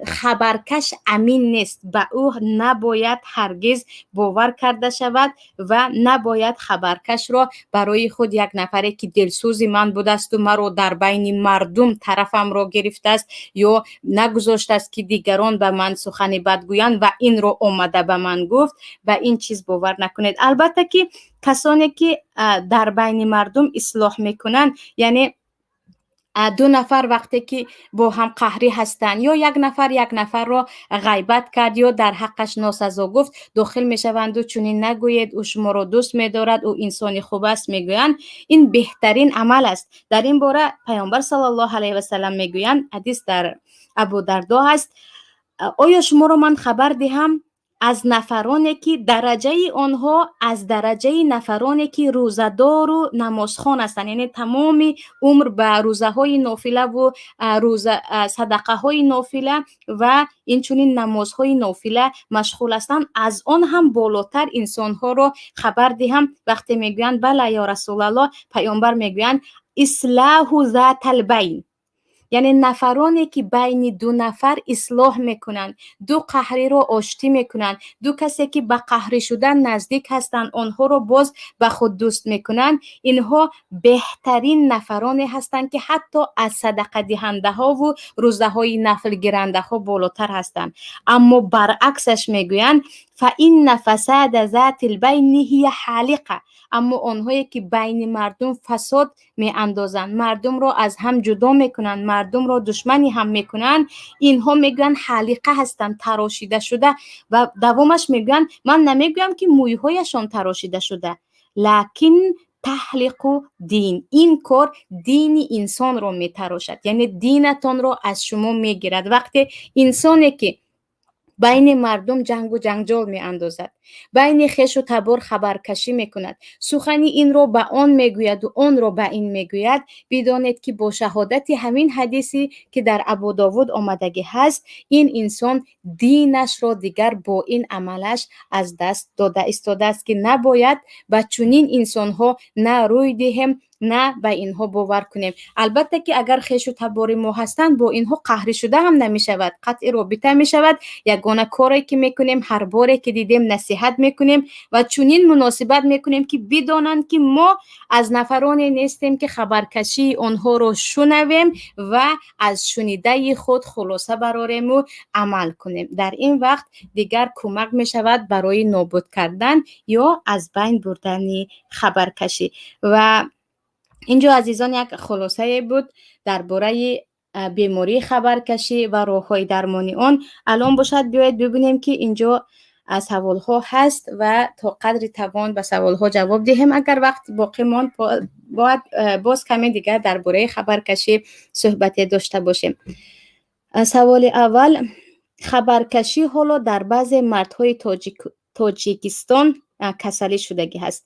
хабаркаш амин нест, ба ӯ набояд ҳаргиз бовар карда шавад ва набояд хабаркашро барои худ як нафаре ки дилсӯзи ман будасту маро дар байни мардум тарафамро гирифтааст ё нагузоштааст, ки дигарон ба ман сухани бад гӯянд, ва инро омада ба ман гуфт, ба ин чиз бовар накунед. Албатта ки касоне ки дар байни мардум ислоҳ мекунанд, яъне ду нафар вақте ки бо ҳам қаҳрӣ ҳастанд ё як нафар як нафарро ғайбат кард ё дар ҳаққаш носазо гуфт, дохил мешаванду чунин нагӯед, ӯ шуморо дӯст медорад, ӯ инсони хуб аст мегӯянд, ин беҳтарин амал аст. Дар ин бора Паёмбар саллаллоҳу алайҳи васалам мегӯянд, ҳадис дар Абу Дардо ҳаст: «Оё шуморо ман хабар диҳам аз нафароне, ки дараҷаи онҳо аз дараҷаи нафароне, ки рӯзадору намозхон ҳастанд, яъне тамоми умр ба рӯзаҳои нофилаву садақаҳои нофила ва инчунин намозҳои нофила машғул ҳастанд, аз он ҳам болотар инсонҳоро хабар диҳам?» Вақте мегӯянд: «Бала, ё Расулаллоҳ», Паёмбар мегӯянд: «Ислоҳу заталбайн», яъне нафароне, ки байни ду нафар ислоҳ мекунанд, ду қаҳриро оштӣ мекунанд, ду касе, ки ба қаҳрӣ шудан наздик ҳастанд, онҳоро боз ба худ дӯст мекунанд, инҳо беҳтарин нафароне ҳастанд, ки ҳатто аз садақадиҳандаҳову рӯзаҳои нафлгирандаҳо болотар ҳастанд. Аммо баръаксаш мегӯянд: «Фаинна фасада затил байни ҳия ҳалиқа». Аммо онҳое, ки байни мардум фасод меандозанд, мардумро аз ҳам ҷудо мекунанд, мардумро душмани ҳам мекунанд, инҳо мегӯянд ҳалиқа ҳастанд, тарошида шуда. Ва давомаш мегӯянд: ман намегӯям, ки мӯйҳояшон тарошида шуда, лакин таҳлиқу дин, ин кор дини инсонро метарошад, яъне динатонро аз шумо мегирад. Вақте инсоне, ки байни мардум ҷангу ҷанҷол меандозад, байни хешу табор хабаркашӣ мекунад, сухани инро ба он мегӯяду онро ба ин мегӯяд, бидонед, ки бо шаҳодати ҳамин ҳадисе, ки дар Абудовуд омадагӣ ҳаст, ин инсон динашро дигар бо ин амалаш аз даст дода истодааст, ки набояд ба чунин инсонҳо на рӯй диҳем, на ба инҳо бовар кунем. Албатта ки агар хешу табори мо ҳастанд, бо инҳо қаҳрӣ шуда ҳам намешавад, қатъи робита мешавад. Ягона коре, ки мекунем, ҳар боре ки дидем, насиҳат мекунем ва чунин муносибат мекунем, ки бидонанд, ки мо аз нафароне нестем, ки хабаркашии онҳоро шунавем ва аз шунидаи худ хулоса барорему амал кунем. Дар ин вақт дигар кӯмак мешавад барои нобуд кардан ё аз байн бурдани хабаркашӣ. Ва инҷо, азизон, як хулосае буд дар бораи бемории хабаркашӣ ва роҳҳои дармони он. Алон бошад, биёед бибинем, ки инҷо саволҳо ҳаст ва то қадри тавон ба саволҳо ҷавоб диҳем. Агар вақт боқӣ монд, бояд боз каме дигар дар бораи хабаркашӣ суҳбате дошта бошем. Саволи аввал: хабаркашӣ ҳоло дар баъзе мардҳои Тоҷикистон касалӣ шудагӣ ҳаст.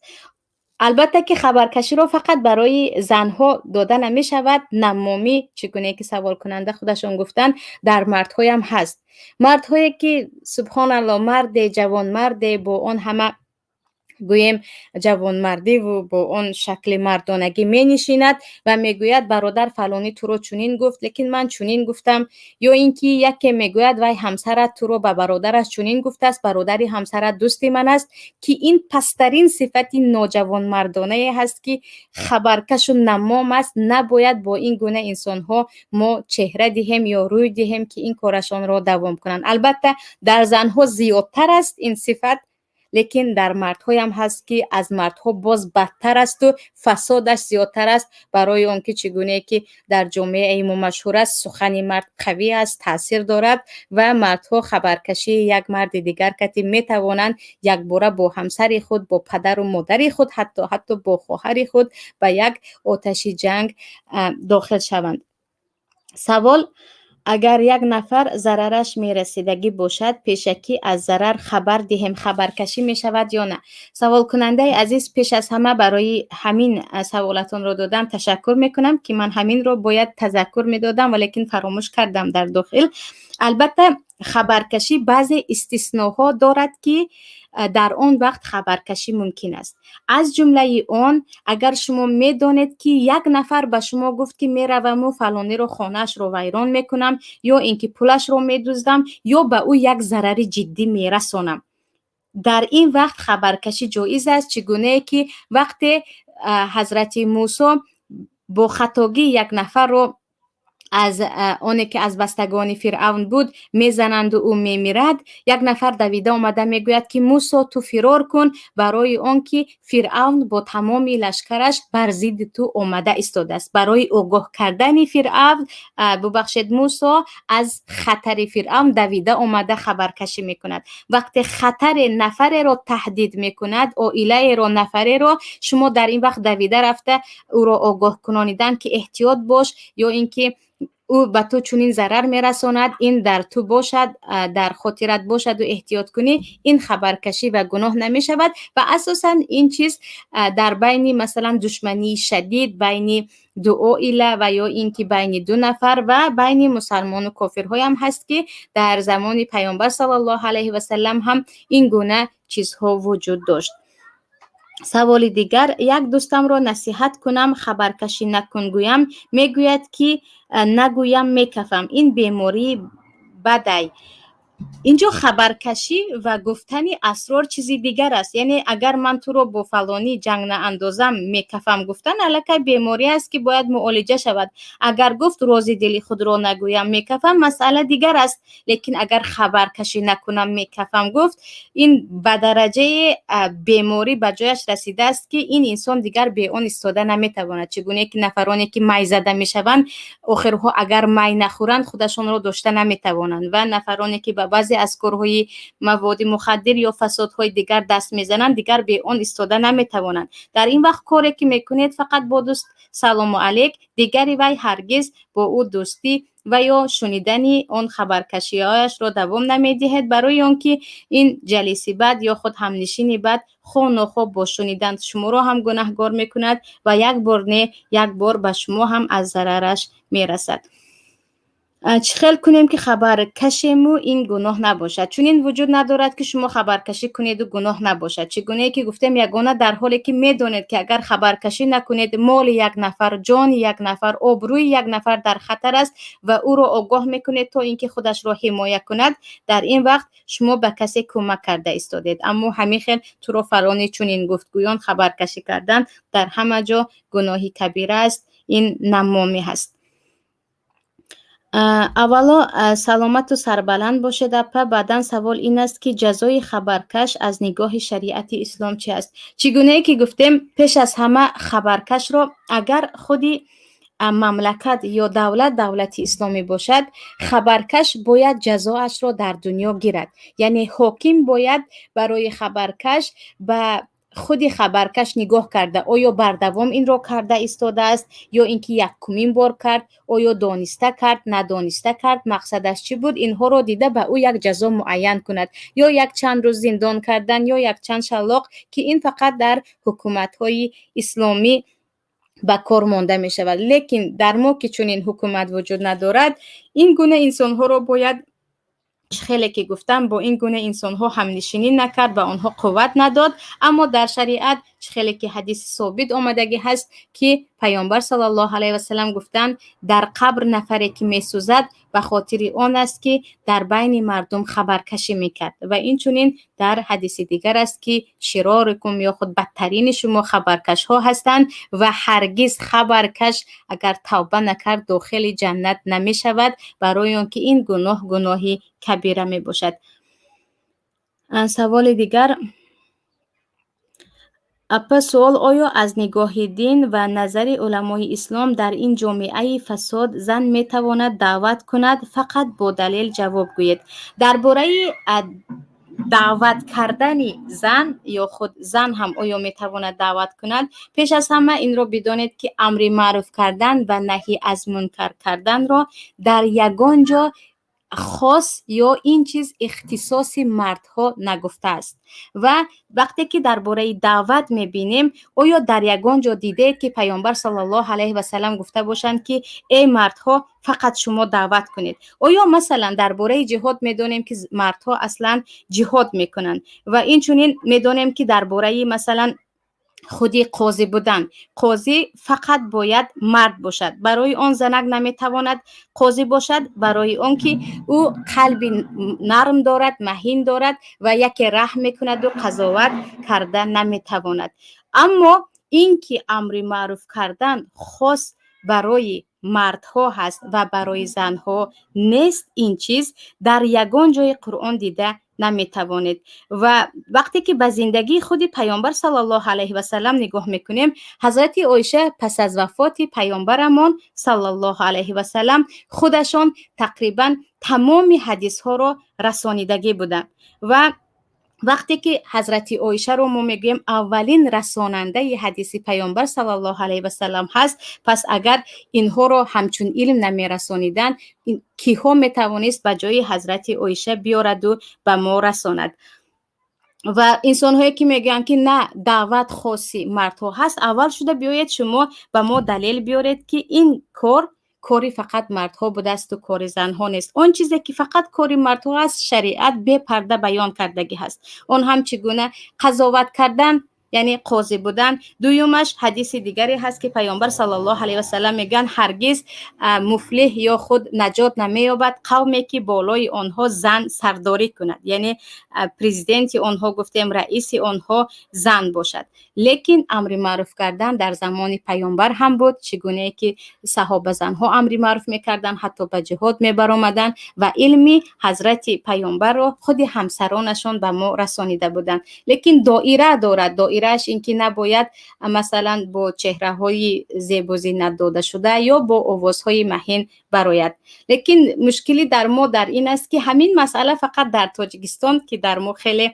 Албатта ки хабаркаширо фақат барои занҳо дода намешавад. Наммомӣ, чӣ гуне ки саволкунанда худашон гуфтанд, дар мардҳоям ҳаст. Мардҳое, ки субҳоналло, марде, ҷавонмарде, бо он ҳама гӯем ҷавонмардиву бо он шакли мардонагӣ менишинад ва мегӯяд: «Бародар, фалонӣ туро чунин гуфт, лекин ман чунин гуфтам». Ё ин ки яке мегӯяд: «Вай ҳамсарат туро ба бародараш чунин гуфтааст, бародари ҳамсарат дӯсти ман аст», ки ин пасттарин сифати ноҷавонмардонае ҳаст, ки хабаркашу наммом аст. Набояд бо ин гуна инсонҳо мо чеҳра диҳем ё рӯй диҳем, ки ин корашонро давом кунанд. Албатта, дар занҳо зиёдтар аст ин сифат, лекин дар мардҳоям ҳаст, ки аз мардҳо боз бадтар асту фасодаш зиёдтар аст, барои он ки чӣ гунае ки дар ҷомеаи мо машҳур аст, сухани мард қавӣ аст, таъсир дорад ва мардҳо хабаркашии як марди дигар кати метавонанд якбора бо ҳамсари худ, бо падару модари худ, ҳатто бо хоҳари худ ба як оташи ҷанг дохил шаванд. Савол Агар як нафар зарараш мерасидагӣ бошад, пешакӣ аз зарар хабар диҳем, хабаркашӣ мешавад ё на? Саволкунандаи азиз, пеш аз ҳама барои ҳамин саволатонро додан ташаккур мекунам, ки ман ҳаминро бояд тазаккур медодам, валекин фаромӯш кардам дар дохил. Албатта, хабаркашӣ баъзе истисноҳо дорад, ки дар он вақт хабаркашӣ мумкин аст. Аз ҷумлаи он, агар шумо медонед, ки як нафар ба шумо гуфт, ки мераваму фалониро хонаашро вайрон мекунам, ё ин ки пулашро медуздам, ё ба ӯ як зарари ҷиддӣ мерасонам, дар ин вақт хабаркашӣ ҷоиз аст. Чӣ гунае ки вақте ҳазрати Мусо бо хатогӣ як нафарро аз оне ки аз бастагони Фиръавн буд мезананду ӯ мемирад, як нафар давида омада мегӯяд, ки Мусо, ту фирор кун, барои он ки Фиръавн бо тамоми лашкараш бар зидди ту омада истодааст. Барои огоҳ кардани Фиръавн, бубахшед, Мусо аз хатари Фиръавн давида омада хабаркашӣ мекунад. Вақте хатаре нафареро таҳдид мекунад, оилаеро, нафареро, шумо дар ин вақт давида рафта ӯро огоҳ кунонидан, ки эҳтиёт бош, ё ин ки ӯ ба ту чунин зарар мерасонад, ин дар ту бошад, дар хотират бошаду эҳтиёт кунӣ, ин хабаркашӣ ва гуноҳ намешавад. Ва асосан ин чиз дар байни, масалан, душмании шадид байни ду оила ва ё ин ки байни ду нафар ва байни мусалмону кофирҳоям ҳаст, ки дар замони Паёмбар саллаллоҳу алайҳи васалам ҳам ин гуна чизҳо вуҷуд дошт. Саволи дигар: як дӯстамро насиҳат кунам, хабаркашӣ накун гӯям, мегӯяд, ки нагӯям мекафам, ин бемории бадай. Инҷо хабаркашӣ ва гуфтани асрор чизи дигар аст. Яъне агар ман туро бо фалонӣ ҷанг наандозам, мекафам гуфтан аллакай беморӣ аст, ки бояд муолиҷа шавад. Агар гуфт, рози дили худро нагӯям, мекафам, масъала дигар аст. Лекин агар хабаркашӣ накунам, мекафам гуфт, ин ба дараҷаи беморӣ ба ҷояш расидааст, ки ин инсон дигар бе он истода наметавонад. Чӣ гуне ки нафароне ки май зада мешаванд, охирҳо агар май нахӯранд, худашонро дошта наметавонанд, ва нафароне ки ба баъзе аз корҳои маводи мухаддир ё фасодҳои дигар даст мезананд, дигар бе он истода наметавонанд. Дар ин вақт коре ки мекунед, фақат бо дӯст салому алейк, дигари вай ҳаргиз бо ӯ дӯстӣ ва ё шунидани он хабаркашиҳояшро давом намедиҳед, барои он ки ин ҷалиси бад ё худ ҳамнишини бад хоҳ нохоҳ бо шунидан шуморо ҳам гунаҳгор мекунад ва як бор не, як бор ба шумо ҳам аз зарараш мерасад. Чӣ хел кунем, ки хабар кашему ин гуноҳ набошад? Чунин вуҷуд надорад, ки шумо хабаркашӣ кунеду гуноҳ набошад. Чӣ гунае ки гуфтем, ягона дар ҳоле ки медонед, ки агар хабаркашӣ накунед, моли як нафар, ҷони як нафар, обрӯи як нафар дар хатар аст ва ӯро огоҳ мекунед, то ин ки худашро ҳимоя кунад, дар ин вақт шумо ба касе кӯмак карда истодед. Аммо ҳамин хел туро фалоне чунин гуфт гӯён хабаркашӣ кардан дар ҳама ҷо гуноҳи кабира аст, ин наммомӣ ҳаст. Аввало, саломату сарбаланд бошед, апа. Баъдан савол ин аст, ки ҷазои хабаркаш аз нигоҳи шариати ислом чи аст? Чӣ гунае ки гуфтем, пеш аз ҳама хабаркашро агар худи мамлакат ё давлат давлати исломӣ бошад, хабаркаш бояд ҷазоашро дар дунё гирад. Яъне ҳоким бояд барои хабаркаш ба худи хабаркаш нигоҳ карда, оё бардавом инро карда истодааст ё ин ки якумин бор кард, оё дониста кард, надониста кард, мақсадаш чӣ буд, инҳоро дида ба ӯ як ҷазо муайян кунад: ё як чанд рӯз зиндон кардан, ё якчанд шаллоқ, ки ин фақат дар ҳукуматҳои исломӣ ба кор монда мешавад. Лекин дар мо ки чунин ҳукумат вуҷуд надорад, ин гуна инсонҳоро бояд, хеле ки гуфтам, бо ин гуна инсонҳо ҳамнишинӣ накард, ба онҳо қувват надод. Аммо дар шариат, хеле ки ҳадиси собит омадагӣ ҳаст, ки Паёмбар саллаллоҳу алайҳи васалам гуфтанд: дар қабр нафаре ки месӯзад, ба хотири он аст, ки дар байни мардум хабаркашӣ мекард. Ва инчунин дар ҳадиси дигар аст, ки широрукум ё худ бадтарини шумо хабаркашҳо ҳастанд ва ҳаргиз хабаркаш агар тавба накард, дохили ҷаннат намешавад, барои он ки ин гуноҳ гуноҳи кабира мебошад. Саволи дигар: апа, суол: оё аз нигоҳи дин ва назари уламои ислом дар ин ҷомеаи фасод зан метавонад даъват кунад? Фақат бо далел ҷавоб гӯед. Дар бораи Даъват кардани зан ё худ зан ҳам оё метавонад даъват кунад? Пеш аз ҳама инро бидонед, ки амри маъруф кардан ва наҳӣ аз мункар карданро дар ягон ҷо хос ё ин чиз ихтисоси мардҳо нагуфтааст. Ва вақте ки дар бораи даъват мебинем, оё дар ягон ҷо дидед, ки Паёмбар саллаллоҳу алайҳи васалам гуфта бошанд, ки эй мардҳо, фақат шумо даъват кунед? Оё масалан дар бораи ҷиҳод медонем, ки мардҳо аслан ҷиҳод мекунанд, ва инчунин медонем, ки дар бораи масалан худи қозӣ будан, қозӣ фақат бояд мард бошад, барои он занак наметавонад қозӣ бошад, барои он ки ӯ қалби нарм дорад, маҳин дорад ва яке раҳм мекунаду қазоват карда наметавонад. Аммо ин ки амри маъруф кардан хос барои мардҳо ҳаст ва барои занҳо нест, ин чиз дар ягон ҷои Қуръон дида наметавонед. Ва вақте ки ба зиндагии худи Паёмбар саллаллоҳу алайҳи васалам нигоҳ мекунем, ҳазрати Оиша пас аз вафоти паёмбарамон саллаллоҳу алайҳи васалам худашон тақрибан тамоми ҳадисҳоро расонидагӣ буданд. Ва вақте ки ҳазрати Оишаро мо мегӯем, аввалин расонандаи ҳадиси Паёмбар саллаллоҳу алайҳи васалам ҳаст, пас агар инҳоро ҳамчун илм намерасониданд, киҳо метавонист ба ҷои ҳазрати Оиша биёраду ба мо расонад? Ва инсонҳое ки мегӯянд, ки на, даъват хоси мардҳо ҳаст, аввал шуда биёед, шумо ба мо далел биёред, ки ин кор кори фақат мардҳо будаасту кори занҳо нест. Он чизе ки фақат кори мардҳо аст, шариат бепарда баён кардагӣ ҳаст. Он ҳам чӣ гуна қазоват кардан, яъне қозӣ будан. Дуюмаш, ҳадиси дигаре ҳаст, ки Паёмбар саллаллоҳу алайҳи васалам мегӯянд: ҳаргиз муфлиҳ ё худ наҷот намеёбад қавме, ки болои онҳо зан сардорӣ кунад, яъне президенти онҳо, гуфтем, раиси онҳо зан бошад. Лекин амри маъруф кардан дар замони паёмбар ҳам буд, чӣ гунае ки саҳобазанҳо амри маъруф мекарданд, ҳатто ба ҷиҳод мебаромаданд ва илми ҳазрати паёмбарро худи ҳамсаронашон ба мо расонида буданд. Лекин доира дорад. Доирааш ин ки набояд масалан бо чеҳраҳои зебозинат додашуда ё бо овозҳои маҳин барояд. Лекин мушкилӣ дар мо дар ин аст, ки ҳамин масъала фақат дар Тоҷикистон, ки дар мо хеле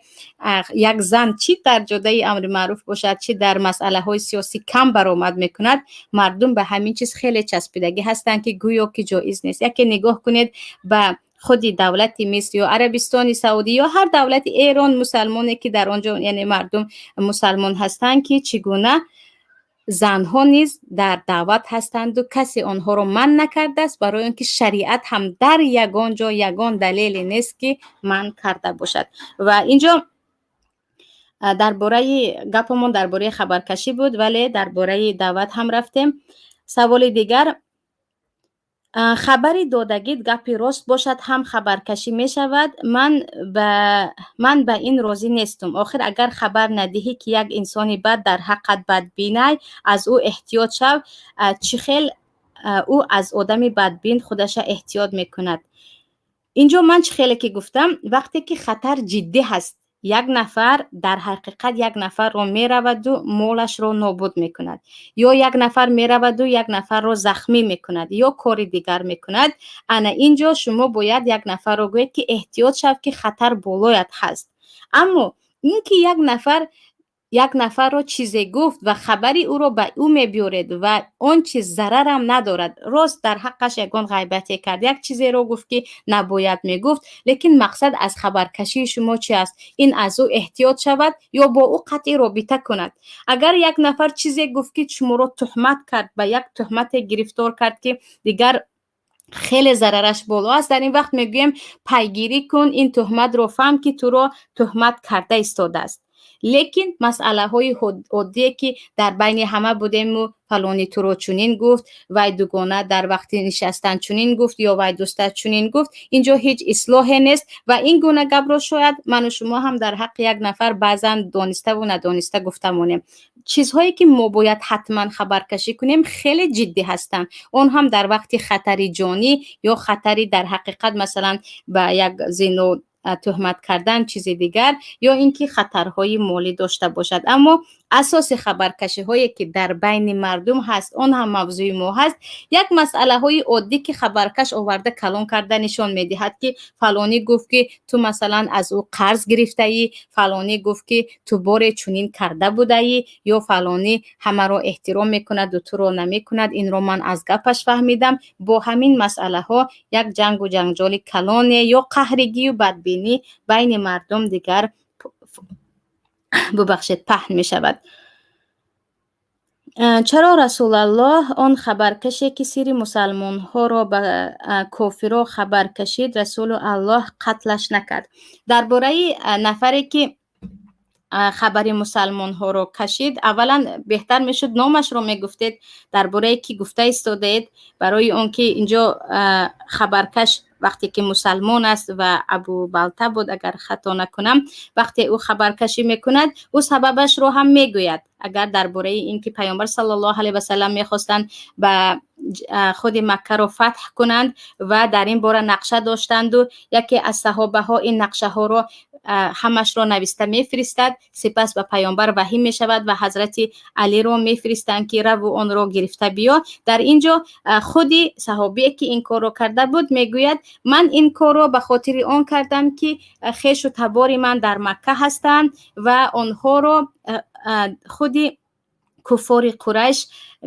як зан чӣ дар ҷодаи амри маъруф бошад, чӣ дар масъалаҳои сиёсӣ кам баромад мекунад, мардум ба ҳамин чиз хеле часпидагӣ ҳастанд, ки гӯё ки ҷоиз нест. Яке нигоҳ кунед ба худи давлати Миср ё Арабистони Саудӣ ё ҳар давлати Эрон, мусалмоне ки дар он ҷо, яъне мардум мусалмон ҳастанд, ки чӣ гуна занҳо низ дар даъват ҳастанду касе онҳоро манъ накардааст, барои он ки шариат ҳам дар ягон ҷо ягон далеле нест, ки манъ карда бошад. Ва инҷо дар бораи гапамон дар бораи хабаркашӣ буд, вале дар бораи даъват ҳам рафтем. Саволи дигар: хабари додагит гапи рост бошад ҳам хабаркашӣ мешавад? Ман ба ин розӣ нестум. Охир агар хабар надиҳӣ, ки як инсони бад дар ҳаққат бадбинай, аз ӯ эҳтиёт шав, чӣ хел ӯ аз одами бадбин худаша эҳтиёт мекунад? Инҷо ман чӣ хеле ки гуфтам, вақте ки хатар ҷиддӣ ҳаст, як нафар дар ҳақиқат як нафарро мераваду молашро нобуд мекунад ё як нафар мераваду як нафарро захмӣ мекунад ё кори дигар мекунад, ана ин ҷо шумо бояд як нафарро гӯед, ки эҳтиёт шав, ки хатар болоят ҳаст. Аммо ин ки як нафар як нафарро чизе гуфт ва хабари ӯро ба ӯ мебиёред ва он чиз зарарам надорад, рост дар ҳаққаш ягон ғайбате кард, як чизеро гуфт, ки набояд мегуфт, лекин мақсад аз хабаркашии шумо чи аст? Ин аз ӯ эҳтиёт шавад ё бо ӯ қатъи робита кунад? Агар як нафар чизе гуфт, ки шуморо туҳмат кард, ба як туҳмате гирифтор кард, ки дигар хеле зарараш боло аст, дар ин вақт мегӯем: пайгирӣ кун ин туҳматро, фаҳм, ки туро туҳмат карда истодааст. Лекин масъалаҳои оддие, ки дар байни ҳама будему фалони туро чунин гуфт, вай дугона дар вақти нишастан чунин гуфт ё вай дӯстат чунин гуфт, инҷо ҳеҷ ислоҳе нест. Ва ин гуна гапро шояд ману шумо ҳам дар ҳаққи як нафар баъзан дониставу надониста гуфта монем. Чизҳое ки мо бояд ҳатман хабаркашӣ кунем, хеле ҷиддӣ ҳастанд, он ҳам дар вақти хатари ҷонӣ ё хатари дар ҳақиқат масалан ба як зино. Туҳмат кардан, чизи дигар, ё ин ки хатарҳои молӣ дошта бошад. Аммо асоси хабаркашиҳое, ки дар байни мардум ҳаст, он ҳам мавзӯи мо ҳаст. Як масъалаҳои оддӣ, ки хабаркаш оварда, калон карда нишон медиҳад, ки фалонӣ гуфт, ки ту, масалан, аз ӯ қарз гирифтаӣ, фалонӣ гуфт, ки ту боре чунин карда будаӣ, ё фалонӣ ҳамаро эҳтиром мекунаду туро намекунад, инро ман аз гапаш фаҳмидам. Бо ҳамин масъалаҳо як ҷангу ҷанҷоли калоне ё қаҳригию бадбинӣ байни мардум дигар, бубахшед, паҳн мешавад. Чаро Расулаллоҳ он хабаркаше, ки сири мусалмонҳоро ба кофиро хабар кашид, Расулу Аллоҳ қатлаш накард? Дар бораи нафаре, ки хабари мусалмонҳоро кашид, аввалан беҳтар мешуд, номашро мегуфтед, дар бораи ки гуфта истодаед, барои он ки инҷо хабаркаш вақте ки мусалмон аст ва Абу Балта буд, агар хато накунам, вақте ӯ хабаркашӣ мекунад, ӯ сабабашро ҳам мегӯяд. Агар дар бораи ин ки Паёмбар саллаллоҳу алайҳи васалам мехостанд ба худи Маккаро фатҳ кунанд ва дар ин бора нақша доштанду яке аз саҳобаҳо ин нақшаҳоро ҳамашро нависта мефиристад, сипас ба Паёмбар ваҳӣ мешавад ва Ҳазрати Алиро мефиристанд, ки раву онро гирифта биё. Дар ин ҷо худи саҳобие, ки ин корро карда буд, мегӯяд: ман ин корро ба хотири он кардам, ки хешу табори ман дар Макка ҳастанд ва онҳоро худи куффори Қурайш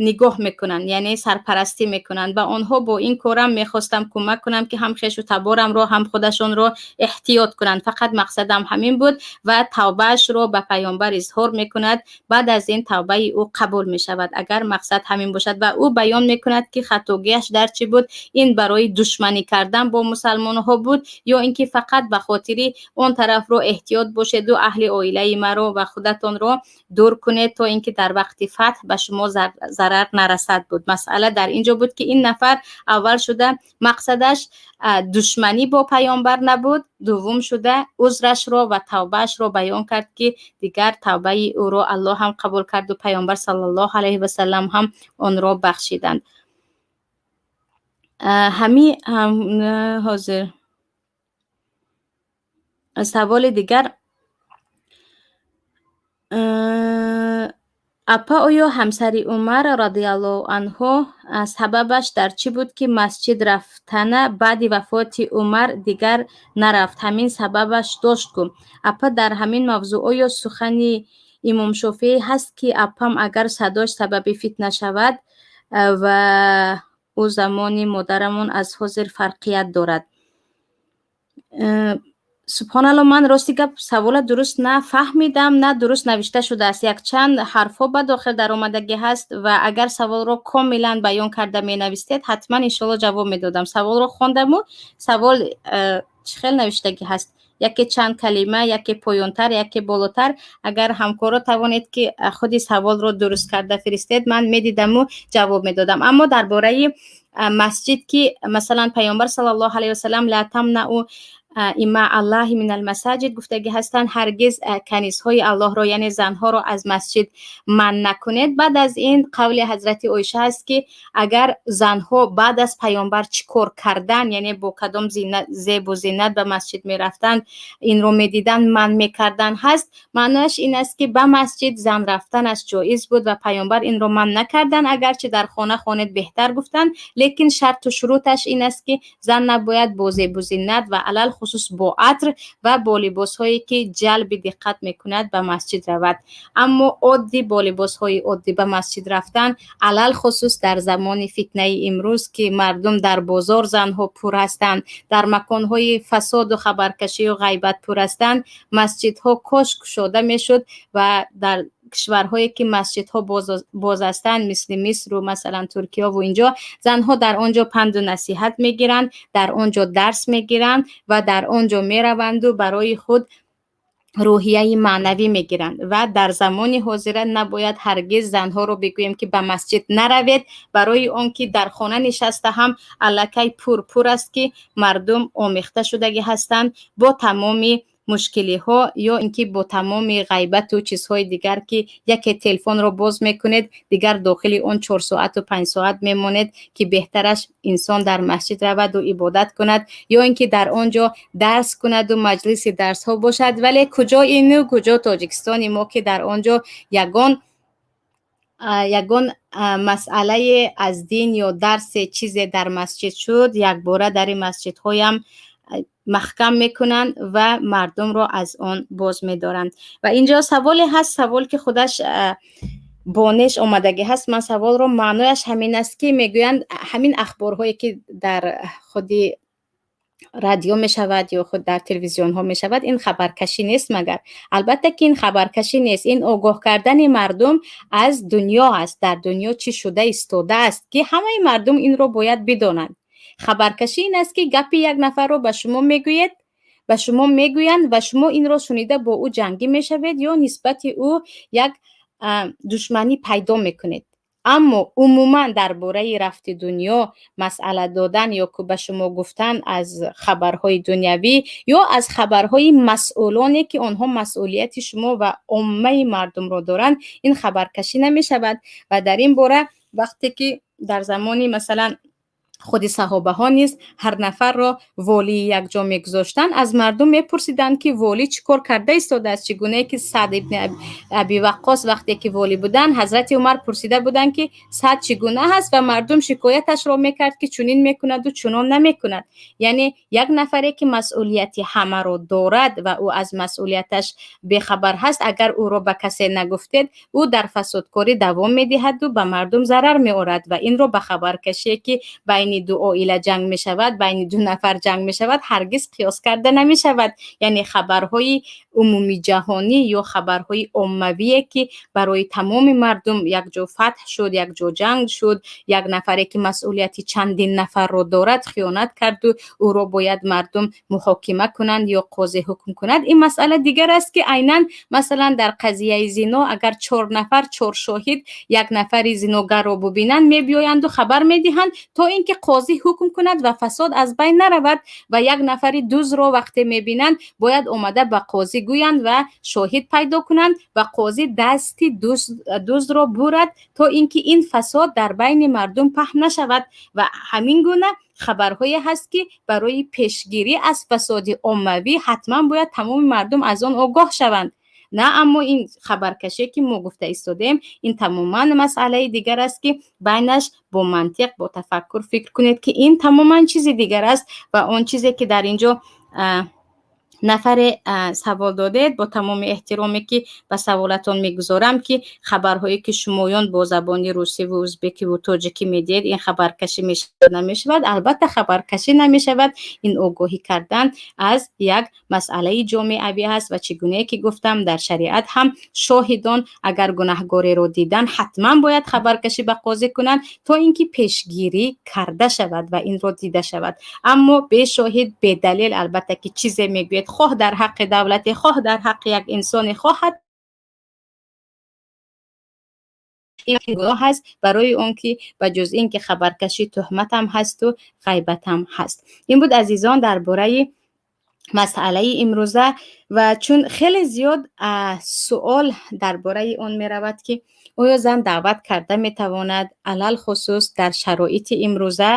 нигоҳ мекунанд, яъне сарпарастӣ мекунанд ба онҳо. Бо ин корам мехостам кӯмак кунам, ки ҳам хешу таборамро, ҳам худашонро эҳтиёт кунанд. Фақат мақсадам ҳамин буд. Ва тавбаашро ба Паёмбар изҳор мекунад. Баъд аз ин тавбаи ӯ қабул мешавад, агар мақсад ҳамин бошад. Ва ӯ баён мекунад, ки хатогиаш дар чӣ буд: ин барои душманӣ кардан бо мусалмонҳо буд ё ин ки фақат ба хотири он тарафро эҳтиёт бошеду аҳли оилаи маро ва худатонро дур кунед, то ин ки дар вақти фатҳ ба шумо зарар нарасад буд. Масъала дар ин ҷо буд, ки ин нафар аввал шуда мақсадаш душманӣ бо Паёмбар набуд, дуввум шуда узрашро ва тавбаашро баён кард, ки дигар тавбаи ӯро Аллоҳ ҳам қабул карду Паёмбар саллаллоҳу алайҳи васалам ҳам онро бахшиданд. Ҳами ҳозир саволи дигар. Апа, оё ҳамсари Умар радиаллоҳу анҳу сабабаш дар чӣ буд, ки масҷид рафтана баъди вафоти Умар дигар нарафт? Ҳамин сабабаш дошт ку. Апа, дар ҳамин мавзӯъ оё сухани Имом Шофеӣ ҳаст, ки апам агар садош сабаби фитна шавад ва ӯ замони модарамон аз ҳозир фарқият дорад? Субҳоналло, ман, рости гап, савола дуруст нафаҳмидам, на дуруст навишта шудааст, якчанд ҳарфҳо ба дохил даромадагӣ ҳаст. Ва агар саволро комилан баён карда менавистед, ҳатман, иншоалло, ҷавоб медодам. Саволро хондаму савол чӣ хел навиштагӣ ҳаст: яке чанд калима, яке поёнтар, яке болотар. Агар ҳамкоро тавонед, ки худи саволро дуруст карда фиристед, ман медидаму ҷавоб медодам. Аммо дар бораи масҷид, ки масалан Паёмбар саллаллоҳу алайҳи васалам «ла тамнау има аллаҳи минал масаҷид» гуфтагӣ ҳастанд, ҳаргиз канизҳои Аллоҳро, яъне занҳоро, аз масҷид манъ накунед. Баъд аз ин қавли Ҳазрати Оиша ҳаст, ки агар занҳо баъд аз Паёмбар чӣ кор кардан, яъне бо кадом зебу зинат ба масҷид мерафтанд, инро медиданд, манъ мекардан ҳаст. Маънояш ин аст, ки ба масҷид зан рафтанаш ҷоиз буд ва Паёмбар инро манъ накарданд. Агарчи дар хона хонед беҳтар гуфтанд, лекин шарту шуруташ ин аст, ки зан набояд бо зебу зинат ва алалхусус бо атр ва бо либосҳое, ки ҷалби диққат мекунад, ба масҷид равад. Аммо оддӣ, бо либосҳои оддӣ ба масҷид рафтан, алалхусус дар замони фитнаи имрӯз, ки мардум дар бозор занҳо пур ҳастанд, дар маконҳои фасоду хабаркашию ғайбат пур ҳастанд, масҷидҳо кош кушода мешуд. Ва дар кишварҳое, ки масҷидҳо боз ҳастанд, мисли Мисру, масалан, Туркияву инҷо, занҳо дар он ҷо панду насиҳат мегиранд, дар он ҷо дарс мегиранд ва дар он ҷо мераванду барои худ рӯҳияи маънавӣ мегиранд. Ва дар замони ҳозира набояд ҳаргиз занҳоро бигӯем, ки ба масҷид наравед, барои он ки дар хона нишаста ҳам аллакай пурпур аст, ки мардум омехта шудагӣ ҳастанд бо тамоми Мушкилиҳо ё ин ки бо тамоми ғайбату чизҳои дигар, ки яке телефонро боз мекунед, дигар дохили он 4 соату 5 соат мемонед, ки беҳтараш инсон дар масҷид раваду ибодат кунад ё ин ки дар он ҷо дарс кунаду маҷлиси дарсҳо бошад. Вале куҷо ину, куҷо Тоҷикистони мо, ки дар он ҷо ягон масъалае аз дин ё дарсе, чизе дар масҷид шуд, якбора дари масҷидҳоям маҳкам мекунанд ва мардумро аз он боз медоранд. Ва инҷо саволе ҳаст, савол ки худаш бонеш омадагӣ ҳаст. Ман саволро маънояш ҳамин аст, ки мегӯянд, ҳамин ахборҳое ки дар худи радио мешавад ё худ дар телевизионҳо мешавад, ин хабаркашӣ нест магар? Албатта ки ин хабаркашӣ нест, ин огоҳ кардани мардум аз дунё аст, дар дунё чӣ шуда истодааст, ки ҳамаи мардум инро бояд бидонанд. Хабаркашӣ ин аст, ки гапи як нафарро ба шумо мегӯед, ба шумо мегӯянд ва шумо инро шунида бо ӯ ҷангӣ мешавед ё нисбати ӯ як душманӣ пайдо мекунед. Аммо умуман дар бораи рафти дунё масъала додан ё ку ба шумо гуфтан аз хабарҳои дунявӣ ё аз хабарҳои масъулоне, ки онҳо масъулияти шумо ва оммаи мардумро доранд, ин хабаркашӣ намешавад. Ва дар ин бора вақте ки дар замони, масалан, худи саҳобаҳо низ ҳар нафарро волии якҷо мегузоштанд, аз мардум мепурсиданд, ки волӣ чӣ кор карда истодааст. Чӣ гунае ки Саъд ибни Аби Ваққос вақте ки волӣ буданд, ҳазрати Умар пурсида буданд, ки Саъд чӣ гуна ҳаст, ва мардум шикояташро мекард, ки чунин мекунаду чунон намекунад. Яъне як нафаре ки масъулияти ҳамаро дорад ва ӯ аз масъулияташ бехабар ҳаст, агар ӯро ба касе нагуфтед, ӯ дар фасодкорӣ давом медиҳаду ба мардум зарар меорад. Ва инро ба хабаркашие, ки байни ду оила ҷанг мешавад, байни ду нафар ҷанг мешавад, ҳаргиз қиёс карда намешавад. Яъне хабарҳои умумиҷаҳонӣ ё хабарҳои оммавие, ки барои тамоми мардум, якҷо фатҳ шуд, якҷо ҷанг шуд, як нафаре ки масъулияти чандин нафарро дорад, хиёнат карду ӯро бояд мардум муҳокима кунанд ё қозӣ ҳукм кунад, ин масъала дигар аст, ки айнан, масалан, дар қазияи зино агар чор нафар, чор шоҳид як нафари зиногарро бубинанд, мебиёянду хабар медиҳанд, то ин ки қозӣ ҳукм кунад ва фасод аз байн наравад. Ва як нафари дузро вақте мебинанд, бояд омада ба қозӣ гӯянд ва шоҳид пайдо кунанд ва қозӣ дасти дуздро бурад, то ин ки ин фасод дар байни мардум паҳн нашавад. Ва ҳамин гуна хабарҳое ҳаст, ки барои пешгирӣ аз фасоди оммавӣ ҳатман бояд тамоми мардум аз он огоҳ шаванд. На, аммо ин хабаркаше, ки мо гуфта истодаем, ин тамоман масъалаи дигар аст, ки байнаш бо мантиқ, бо тафаккур фикр кунед, ки ин тамоман чизи дигар аст. Ва он чизе ки дар ин ҷо нафаре савол додед, бо тамоми эҳтироме ки ба саволатон мегузорам, ки хабарҳое ки шумоён бо забони русиву узбекиву тоҷикӣ медиҳед, ин хабаркашӣ мешавад, намешавад? Албатта, хабаркашӣ намешавад, ин огоҳӣ кардан аз як масъалаи ҷомеавӣ аст. Ва чӣ гунае ки гуфтам, дар шариат ҳам шоҳидон агар гунаҳгореро дидан, ҳатман бояд хабаркашӣ ба қозӣ кунанд, то ин ки пешгирӣ карда шавад ва инро дида шавад. Аммо бешоҳид, бедалел, албатта ки чизе мегӯед, хоҳ дар ҳаққи давлате, хоҳ дар ҳаққи як инсоне, хоҳад, ин гуноҳ аст, барои он ки ба ҷуз ин ки хабаркашӣ, туҳматам ҳасту ғайбатам ҳаст. Ин буд, азизон, дар бораи масъалаи имрӯза. Ва чун хеле зиёд суол дар бораи он меравад, ки оё зан даъват карда метавонад, алалхусус дар шароити имрӯза,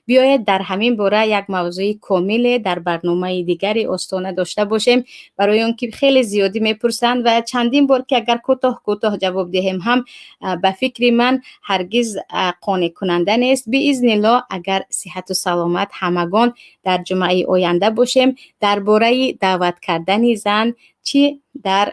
биёед дар ҳамин бора як мавзӯи комиле дар барномаи дигари Остона дошта бошем, барои он ки хеле зиёдӣ мепурсанд. Ва чандин бор ки агар кӯтоҳ кӯтоҳ ҷавоб диҳем ҳам, ба фикри ман, ҳаргиз қонеъкунанда нест. Биизниллоҳ, агар сиҳату саломат ҳамагон дар ҷумъаи оянда бошем, дар бораи даъват кардани зан, чӣ дар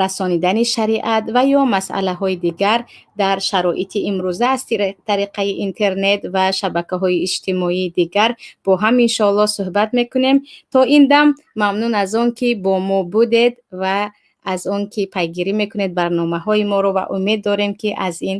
расонидани шариат ва ё масъалаҳои дигар дар шароити имрӯза аз тариқаи интернет ва шабакаҳои иҷтимоии дигар, бо ҳам иншоаллоҳ суҳбат мекунем. То ин дам мамнун аз он ки бо мо будед ва аз он ки пайгирӣ мекунед барномаҳои моро, ва умед дорем, ки аз ин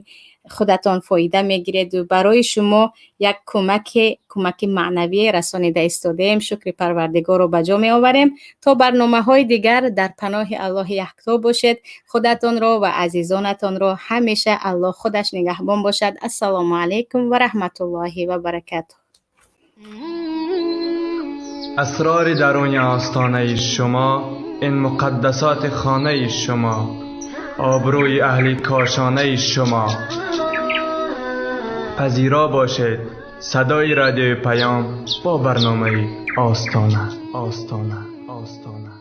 худатон фоида мегиреду барои шумо як кӯмаки маънавие расонида истодаем. Шукри Парвардигорро ба ҷо меоварем. То барномаҳои дигар дар паноҳи Аллоҳи якто бошед. Худатонро ва азизонатонро ҳамеша Аллоҳ худаш нигаҳбон бошад. Ассалому алайкум ва раҳматуллоҳи ва баракатуҳ. Асрори даруни остонаи шумо, ин муқаддасоти хонаи шумо, обрӯи аҳли кошонаи шумо. Пазиро бошед садои радиои Паём бо барномаи Остона, Остона, Остона.